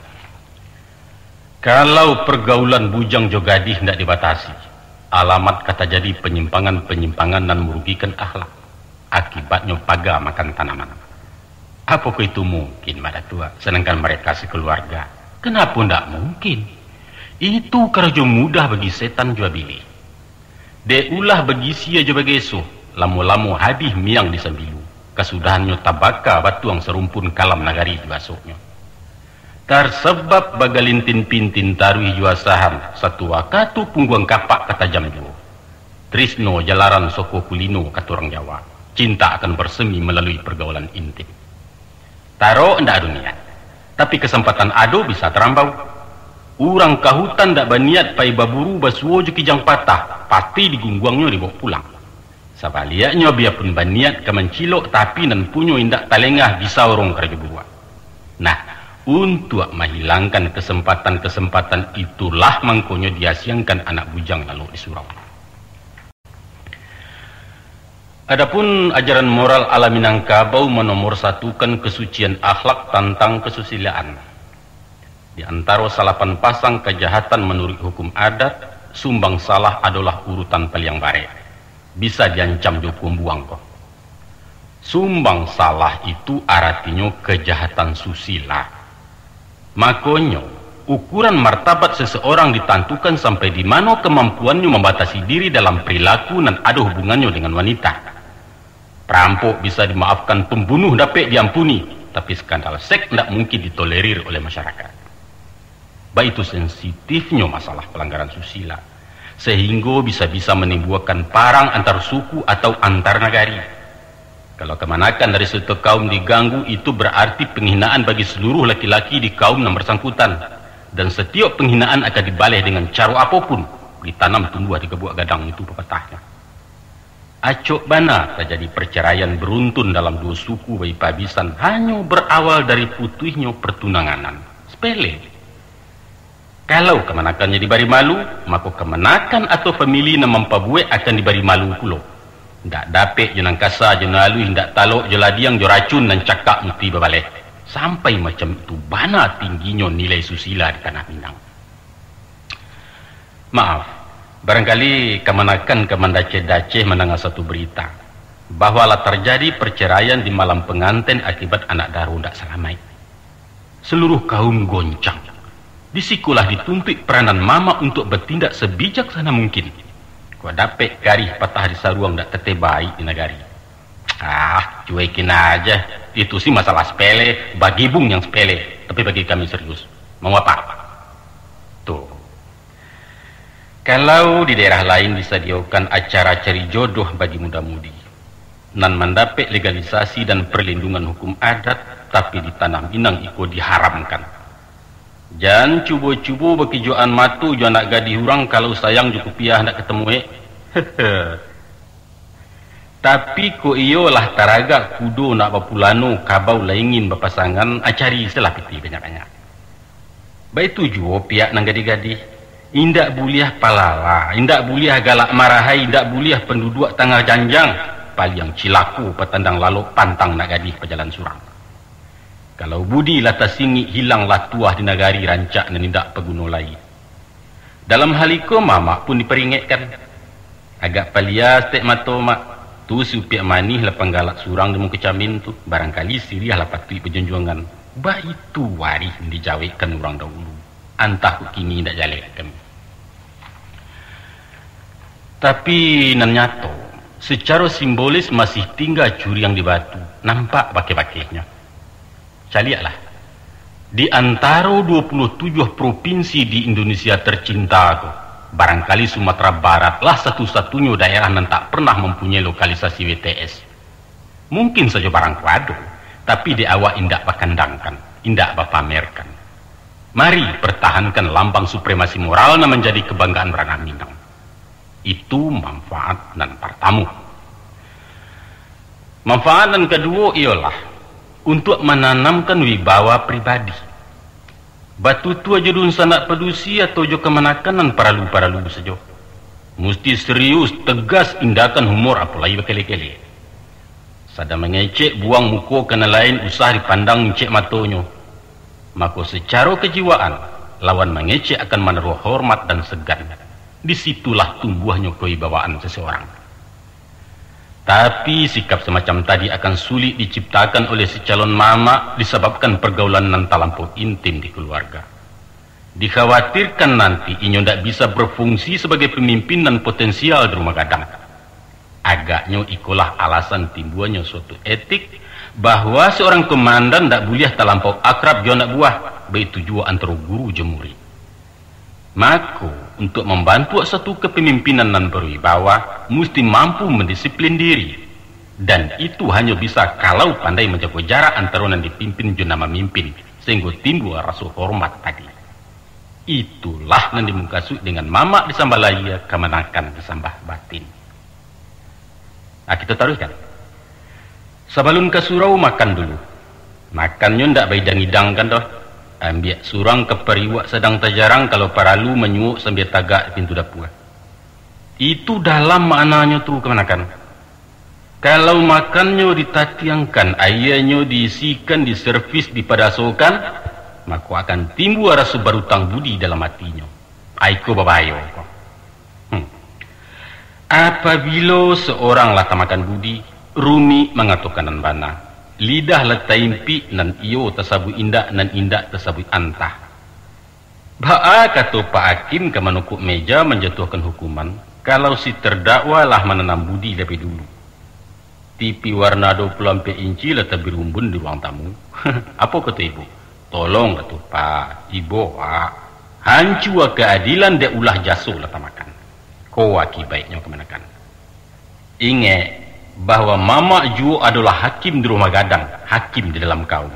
Kalau pergaulan bujang jo gadih ndak dibatasi, alamat ka tajadi panyimpangan-panyimpangan nan marugikan akhlak. Akibatnyo paga makan tanaman. Apokoh itu mungkin, Mak Datuak, sadangkan mereka sakaluarga? Kanapo ndak mungkin? Itu karajo mudah bagi setan jua bilih. Dek ulah bagisia jo bageso, lamo-lamo habih miang di sambilu, kasudahannyo tabaka batuang sarumpun kalam nagari jo asoknyo. Tarsabab bagalintin-pintin taruih jo asahan, satu wakatu pungguang kapak ka tajam juo. Trisno jalaran soko kulino, kato urang Jawa. Cinta akan bersemi malalui pergaulan intim. Tarok ndak ado niat, tapi kasampatan ado bisa tarambau. Urang kahutan ndak baniat pai baburu basuo jo kijang patah, pasti digungguangnyo dibaok pulang. Sabaliaknyo, biapun baniat ka mancilok, tapi nan punyo indak talengah, bisa urung karajo buruak. Nah, untuak mahilangkan kasampatan-kasampatan itulah mangkonyo diasiangkan anak bujang lalok di surau. Adapun ajaran moral ala Minangkabau manomorsatukan kasucian akhlak tantang kasusilaan. Di antaro salapan pasang kajahatan manuruik hukum adat, sumbang salah adolah urutan paliang barek. Bisa diancam jo kumbuang ko. Sumbang salah itu aratinyo kajahatan susila. Makonyo, ukuran martabat seseorang ditantukan sampai di mano kamampuannyo mambatasi diri dalam perilaku nan ado hubungannyo dengan wanita. Perampok bisa dimaafkan, pembunuh dapek diampuni, tapi skandal seks ndak mungkin ditolerir oleh masyarakat. Baitu sensitifnyo masalah palanggaran susila, sahinggo bisa-bisa manimbuakan parang antar suku atau antar nagari. Kalau kamanakan dari suatu kaum diganggu, itu berarti penghinaan bagi seluruh laki-laki di kaum nan bersangkutan, dan setiap penghinaan akan dibaleh dengan caro apopun, ditanam tumbuah di gabuak gadang itu pepatahnyo. Acok bana tajadi parcaraian baruntun dalam duo suku baipabisan hanyo barawal dari putuihnyo partunanganan. Sepele. Kalau kamanakannyo dibari malu, mako kamanakan atau famili nan mampabuek akan dibari malu pulo. Ndak dapek jo nan kasa jo nan aluih, ndak talok jo ladiang jo racun nan cakak musti babaleh. Sampai macam itu bana tingginyo nilai susila di tanah Minang. Maaf, barangkali kamanakan ka mandaceh-daceh mandanga satu barita, bahwa lah tarjadi parcaraian di malam panganten akibat anak daro ndak salamaik. Saluruh kaum goncang. Di sikolah dituntuik peranan mamak untuak batindak sabijaksana mungkin. Kok dapek karih patah di saruang ndak tateh baik di nagari. Ah, cuekin aja. Itu sih masalah sepele, bagi Bung yang sepele, tapi bagi kami serius. Mau apa? Tuh. Kalau di daerah lain disadiakan acara cari jodoh bagi muda-mudi, nan mandapek legalisasi dan perlindungan hukum adat, tapi di tanah Minang iko diharamkan. Jan cubo-cubo bakijoan mato jo anak gadih urang, kalau sayang jo kupiah ndak katamuek. Tapi kok iyo lah taragak kudo nak bapulano, kabau lah ingin bapasangan, ah, cari salah pitih banyak-banyak. Baitu juo pihak nan gadih-gadih. Indak buliah palala, indak buliah galak marahai, indak buliah panduduak tangah janjang. Paliang cilako patandang lalok pantang nak gadih pajalan surang. Kalau budi lah tasingik, hilanglah tuah di nagari, rancak nan indak paguno lai. Dalam hal iko, mamak pun diparingekkan. Agak palia saketek mato, Mak. Tu si Upiak Manih lah panggalak surang di muko camin tu. Barangkali siriah lah patuik bajonjongan. Baitu warih nan dijawekkan urang dahulu. Antah kok kini indak jaleh kami. Tapi nan nyato, sacaro simbolis masih tingga curiang di batu, nampak bakeh-bakehnyo. Caliaklah, di antaro duo puluah tujuah propinsi di Indonesia tercinta ko, barangkali Sumatera Barat lah satu-satunyo daerah nan tak pernah mampunyai lokalisasi B T S. Mungkin sajo barang ko ado, tapi dek awak indak bakandangkan, indak bapamerkan. Mari pertahankan lambang supremasi moral nan manjadi kabanggaan baranak Minang. Itu manfaat nan partamo. Manfaat nan kaduo iyolah untuak mananamkan wibawa pribadi. Batutua jo dunsanak padusi atau jo kamanakan nan paralu-paralu sajo. Musti serius, tegas, indakan humor, apo lai bakele-kele. Sadang mangecek buang muko ka nan lain usah dipandang incek matonyo. Mako, sacaro kajiwaan, lawan mangecek akan manaruah hormat dan segan. Di situlah tumbuahnyo kewibawaan seseorang. Tapi, sikap semacam tadi akan sulik diciptakan oleh si calon mamak disebabkan pergaulan nan talampau intim di keluarga. Dikhawatirkan nanti inyo ndak bisa berfungsi sebagai pemimpin nan potensial di rumah gadang. Agaknyo ikolah alasan timbuanyo suatu etik, bahwa seorang komandan ndak buliah talampau akrab jo anak buah, baitu juo antaro guru jo murid. Mako, untuk mambantuak suatu kepemimpinan nan berwibawa, musti mampu mandisiplin diri. Dan itu hanyo bisa kalau pandai manjago jarak antaro nan dipimpin jo nan mamimpin, sahinggo timbua raso hormat tadi. Itulah nan dimukasuik dengan mamak disambah lahia, kamanakan disambah batin. Nah, kita taruihkan. Sabalun ka surau, makan dulu. Makannyo ndak baidang-idangkan doh. Ambiak surang ka pariuak sadang tajarang, kalau paralu manyuok sambia tagak di pintu dapua. Itu dalam maknanyo tu, kamanakan. Kalau makannyo ditatiangkan, aianyo diisikan, diservis, dipadasokan, mako akan timbua raso barutang budi dalam atinyo. Aiko babahayo ko. Hmm. Apabilo seorang lah tamakan budi, rumik mangatokan nan bana. Lidah lah taimpik, nan iyo tasabuik indak, nan indak tasabuik antah. Baa kato Pak Hakim ka manukuk meja manjatuahkan hukuman, kalau si tardakwa lah mananam budi labiah dulu? Tipi warna dua puluh ampek inci lah tabirumbun di ruang tamu. Apo kato ibu? Tolong dah tu, Pak, ibo, Pak. Hancua kaadilan dek ulah jaso lah tamakan. Ko akibaiknyo, kamanakan. Ingek, bahwa mamak juo adolah hakim di rumah gadang, hakim di dalam kaum.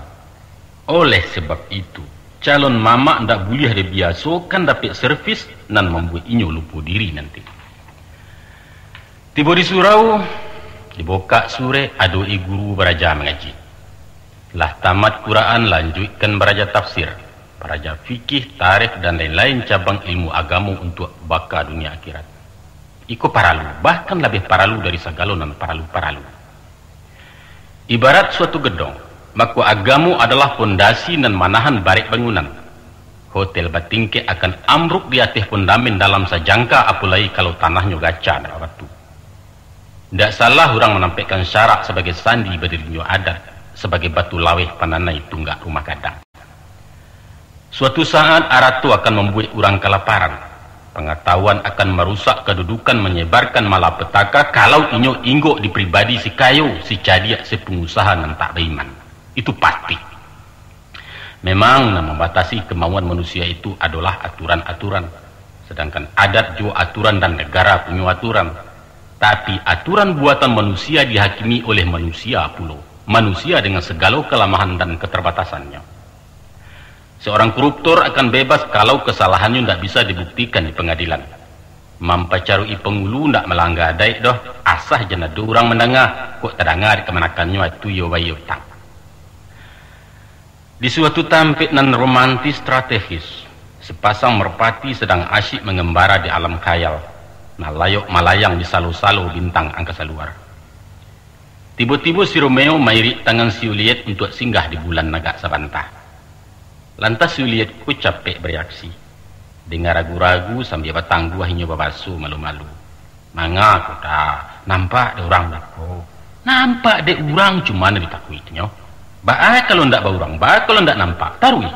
Oleh sebab itu, calon mamak ndak buliah dibiasokan dapek servis nan mambuek inyo lupo diri nanti. Tibo di surau, dibukak surek, adok-i guru baraja mangaji. Lah tamat Quran, lanjuikkan baraja tafsir, baraja fikih, tarikh, dan lain-lain cabang ilmu agamo untuak baka dunia akhirat. Iko paralu, bahkan labiah paralu dari sagalo nan paralu-paralu. Ibarat suatu gedong, mako agamo adolah pondasi nan manahan barek bangunan. Hotel batingkek akan ambruk di ateh pondamen dalam sajangka, apolai kalau tanahnyo gaca ndak babatu. Ndak salah urang manampekkan syarak sabagai sandi badirinyo adat, sabagai batu laweh pananai tunggak rumah gadang. Suatu saat, arato akan mambuek urang kalaparan. Pangatahuan akan marusak kadudukan, manyebarkan malapetaka, kalau inyo inggok di pribadi si kayo, si cadiak, si pangusaha nan tak baiman. Itu pasti. Memang, nan mambatasi kamauan manusia itu adolah aturan-aturan. Sadangkan adat juo aturan dan negara punyo aturan. Tapi, aturan buatan manusia dihakimi oleh manusia pulo. Manusia dengan sagalo kalamahan dan katarbatasannyo. Seorang koruptor akan bebas kalau kasalahannyo ndak bisa dibuktikan di pangadilan. Mampacaruik-i pangulu ndak malangga adaik doh, asah jan ado urang mandanga, kok tadanga dek kamanakannyo atu iyo bayia utang. Di suatu tampek nan romantis strategis, sapasang merpati sadang asyik mangambara di alam khayal, nan layok malayang di salo-salo bintang angkasa luar. Tibo-tibo si Romeo mairik tangan si Juliet untuak singgah di bulan agak sabanta. Lantas si Juliet ko capek bareaksi. Danga ragu-ragu sambia batangguah inyo babaso malu-malu. Manga ko da, nampak dek urang dak ko? Nampak dek urang, cuma nan ditakuiknyo. Baa kalau ndak baurang, baa kalau ndak nampak, taruih.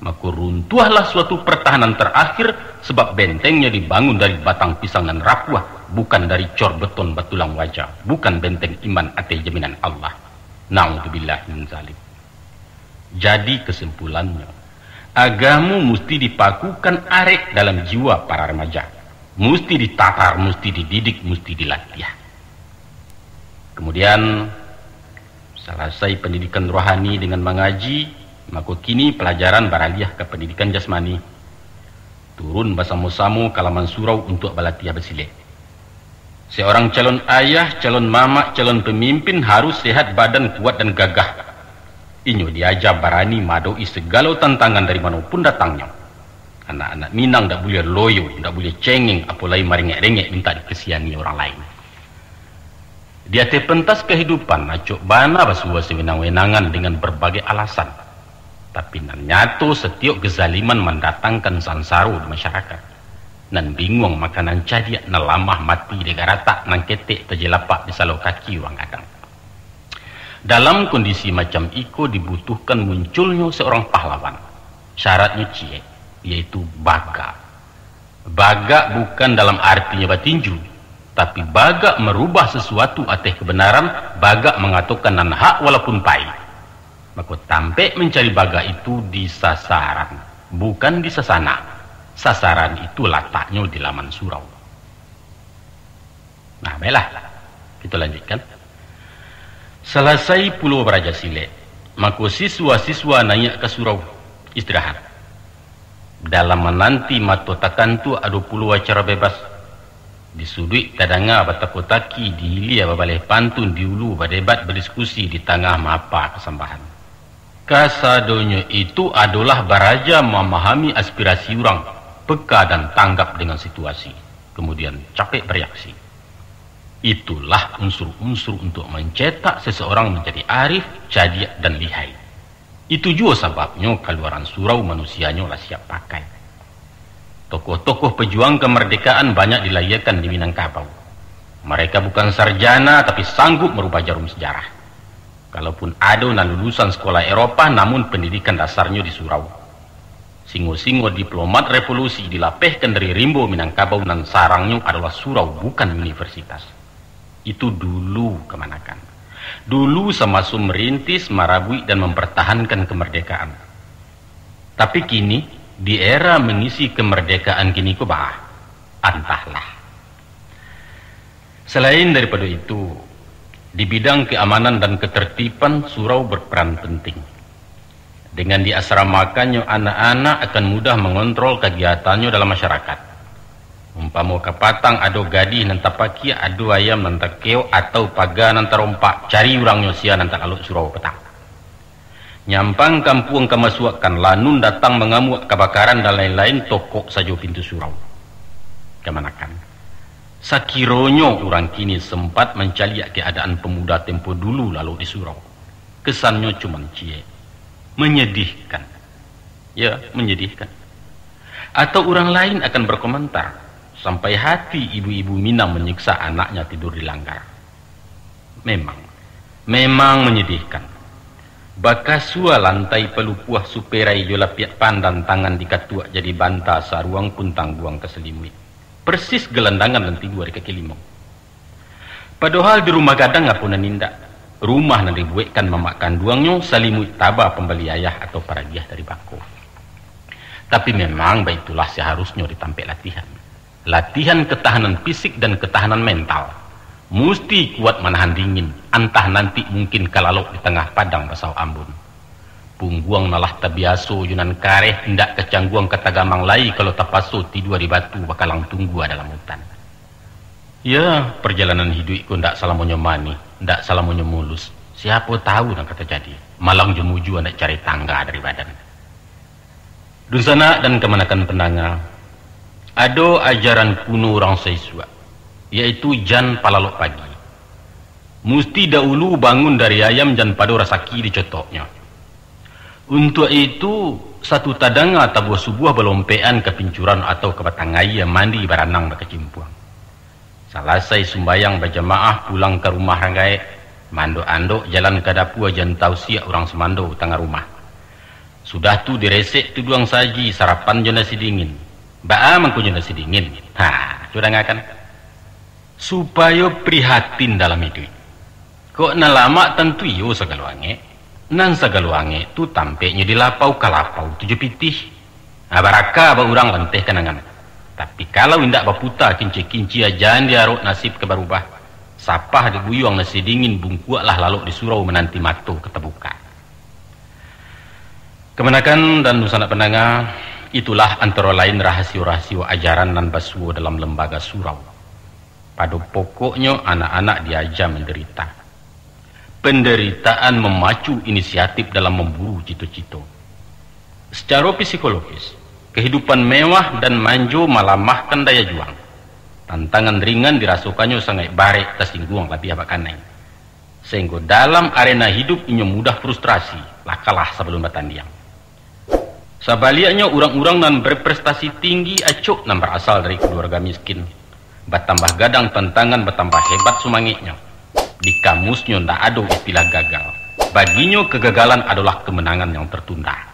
Mako runtuahlah suatu pertahanan terakhir, sebab bentengnyo dibangun dari batang pisang nan rapuah, bukan dari cor beton batulang waja, bukan benteng iman ateh jaminan Allah. Naudzubillah min zalik. Jadi kesimpulannyo, agamo musti dipakukan arek dalam jiwa para remaja. Musti ditatar, musti dididik, musti dilatiah. Kemudian, salasai pandidikan rohani dengan mangaji, mako kini palajaran baraliah ka pandidikan jasmani. Turun basamo-samo ka laman surau untuak balatiah basilek. Seorang calon ayah, calon mamak, calon pamimpin harus sehat badan, kuat, dan gagah. Inyo diaja barani maadoki sagalo tantangan dari mano pun datangnyo. Anak-anak Minang ndak buliah loyo, ndak buliah cengeng, apo lai marengek-rengek mintak dikasiani urang lain. Di ateh pentas kahidupan, acok bana basuo sawenang-wenangan dengan barbagai alasan. Tapi nan nyato, satiok kezaliman mandatangkan sansaro di masyarakat. Nan binguang makanan cadiak, nan lamah mati dek garatak, nan ketek tajilapak di salo kaki urang gadang. Dalam kondisi macam iko dibutuhkan munculnyo seorang pahlawan. Syaratnyo ciek, yaitu bagak. Bagak bukan dalam artinyo batinju, tapi bagak marubah sasuatu ateh kabanaran, bagak mangatokan nan hak walaupun pahik. Mako, tampek mancari bagak itu di sasaran, bukan di sasanak. Sasaran itu lataknyo di laman surau. Nah, baiklah. Kita lanjutkan. Salasai pulo baraja silek, mako siswa-siswa naiak ka surau istirahat. Dalam mananti mato takantuak ado pulo acara bebas. Di suduik tadanga batako-taki, di hilia babaleh pantun, di ulu badebat badiskusi, di tangah maapa kasambahan. Kasadonyo itu adolah baraja mamahami aspirasi urang, peka dan tanggap dengan situasi, kemudian capek bereaksi. Itulah unsur-unsur untuk mencetak seseorang menjadi arif, cadiak, dan lihai. Itu juo sababnyo kaluaran surau manusianyo lah siap pakai. Tokoh-tokoh pejuang kemerdekaan banyak dilahiakan di Minangkabau. Mereka bukan sarjana, tapi sanggup merubah jarum sejarah. Kalaupun ado nan lulusan sekolah Eropah, namun pendidikan dasarnyo di surau. Singo-singo diplomat revolusi dilapehkan dari rimbo Minangkabau, nan sarangnyo adolah surau, bukan universitas. Itu dulu kamanakan. Dulu samaso merintis, marabuik, dan mempertahankan kemerdekaan. Tapi kini, di era mengisi kemerdekaan kini ko, bah, antahlah. Selain daripada itu, di bidang keamanan dan ketertiban, surau berperan penting. Dengan diasramakannyo anak-anak, akan mudah mengontrol kagiatannyo dalam masyarakat. Umpamo kapatang ado gadih nan tapakiak, ado ayam nan takeok, atau paga nan tarompak, cari urangnyo sia nan tak lalok surau patang. Nyampang kampuang kamasuakkan, lanun datang mangamuak, kabakaran dan lain-lain, tokok sajo pintu surau. Kamanakan. Sakironyo urang kini sempat mancaliak keadaan pemuda tempo dulu lalok di surau, kesannyo cuman ciek. Menyedihkan. Ya, menyedihkan. Atau urang lain akan berkomentar, sampai hati ibu-ibu Minang manyiksa anaknya tidur di langgar. Memang, memang menyedihkan. Bakasua lantai palupuah, superai jo lapiak pandan, tangan dikatuak jadi banta, saruang pun tangguang ka salimuik. Persis galandangan nan tibo di kaki limau. Padohal di rumah gadang apo nan indak. Rumah nan dibuekkan mamak kanduangnyo, salimuik taba pambali ayah atau paragiah dari bako. Tapi memang baitulah seharusnyo di tampek latihan. Latihan ketahanan fisik dan ketahanan mental. Musti kuat manahan dingin, antah nanti mungkin ka lalok di tangah padang basawok ambun. Pungguang nan lah tabiaso jo nan kareh, indak ka cangguang ka tagamang lai, kalau tapaso tidua di batu bakalang tunggua dalam utan. Ya, parjalanan hiduik ko ndak salamonyo manih, ndak salamonyo mulus. Siapo tahu nan ka tajadi. Malang jo mujua ndak cari tangga dari badan. Dunsanak dan kamanakan pandanga, ado ajaran kuno urang saisuak, yaitu jan palalok pagi. Musti daulu bangun dari ayam jan pado rasaki dicotoknyo. Untuak itu, satu tadanga tabuah subuah balompekan ka pincuran atau ka batang aia mandi baranang bakacimpuang. Salasai sumbayang bajamaah pulang ka rumah rang gaek, maandok-andok jalan ka dapua jan tausiak urang sumando tangah rumah. Sudah tu diresek tuduang saji, sarapan jo nasi dingin. Baa mangko jo nasi dingin? Ha, cubo dangakan. Supayo prihatin dalam iduik. Kok nan lamak tantu iyo sagalo angek. Nan sagalo angek tu tampeknyo di lapau, ka lapau tu jo pitih. Ha, baraka ba urang lanteh kanangan. Tapi kalau indak baputa kinci-kinci, jan diarok nasib ka barubah. Sapah dek buyuang nasi dingin, bungkuaklah lalok di surau mananti mato ka tabukak. Kamanakan dan dunsanak pandanga, itulah antaro lain rahasio-rahasio ajaran nan basuo dalam lembaga surau. Pado pokoknyo, anak-anak diaja mandarita. Penderitaan memacu inisiatif dalam memburu cito-cito. Secara psikologis, kehidupan mewah dan manjo malamahkan daya juang. Tantangan ringan dirasokannyo sangaik barek, tasingguang labiah bakanai. Sehinggo dalam arena hidup inyo mudah frustrasi, lah kalah sabalun batandiang. Sabaliaknyo, urang-urang nan berprestasi tinggi acok nan barasal dari kaluarga miskin. Batambah gadang tantangan, batambah hebat sumangeknyo. Di kamusnyo ndak ado istilah gagal. Baginyo kegagalan adolah kemenangan yang tertunda.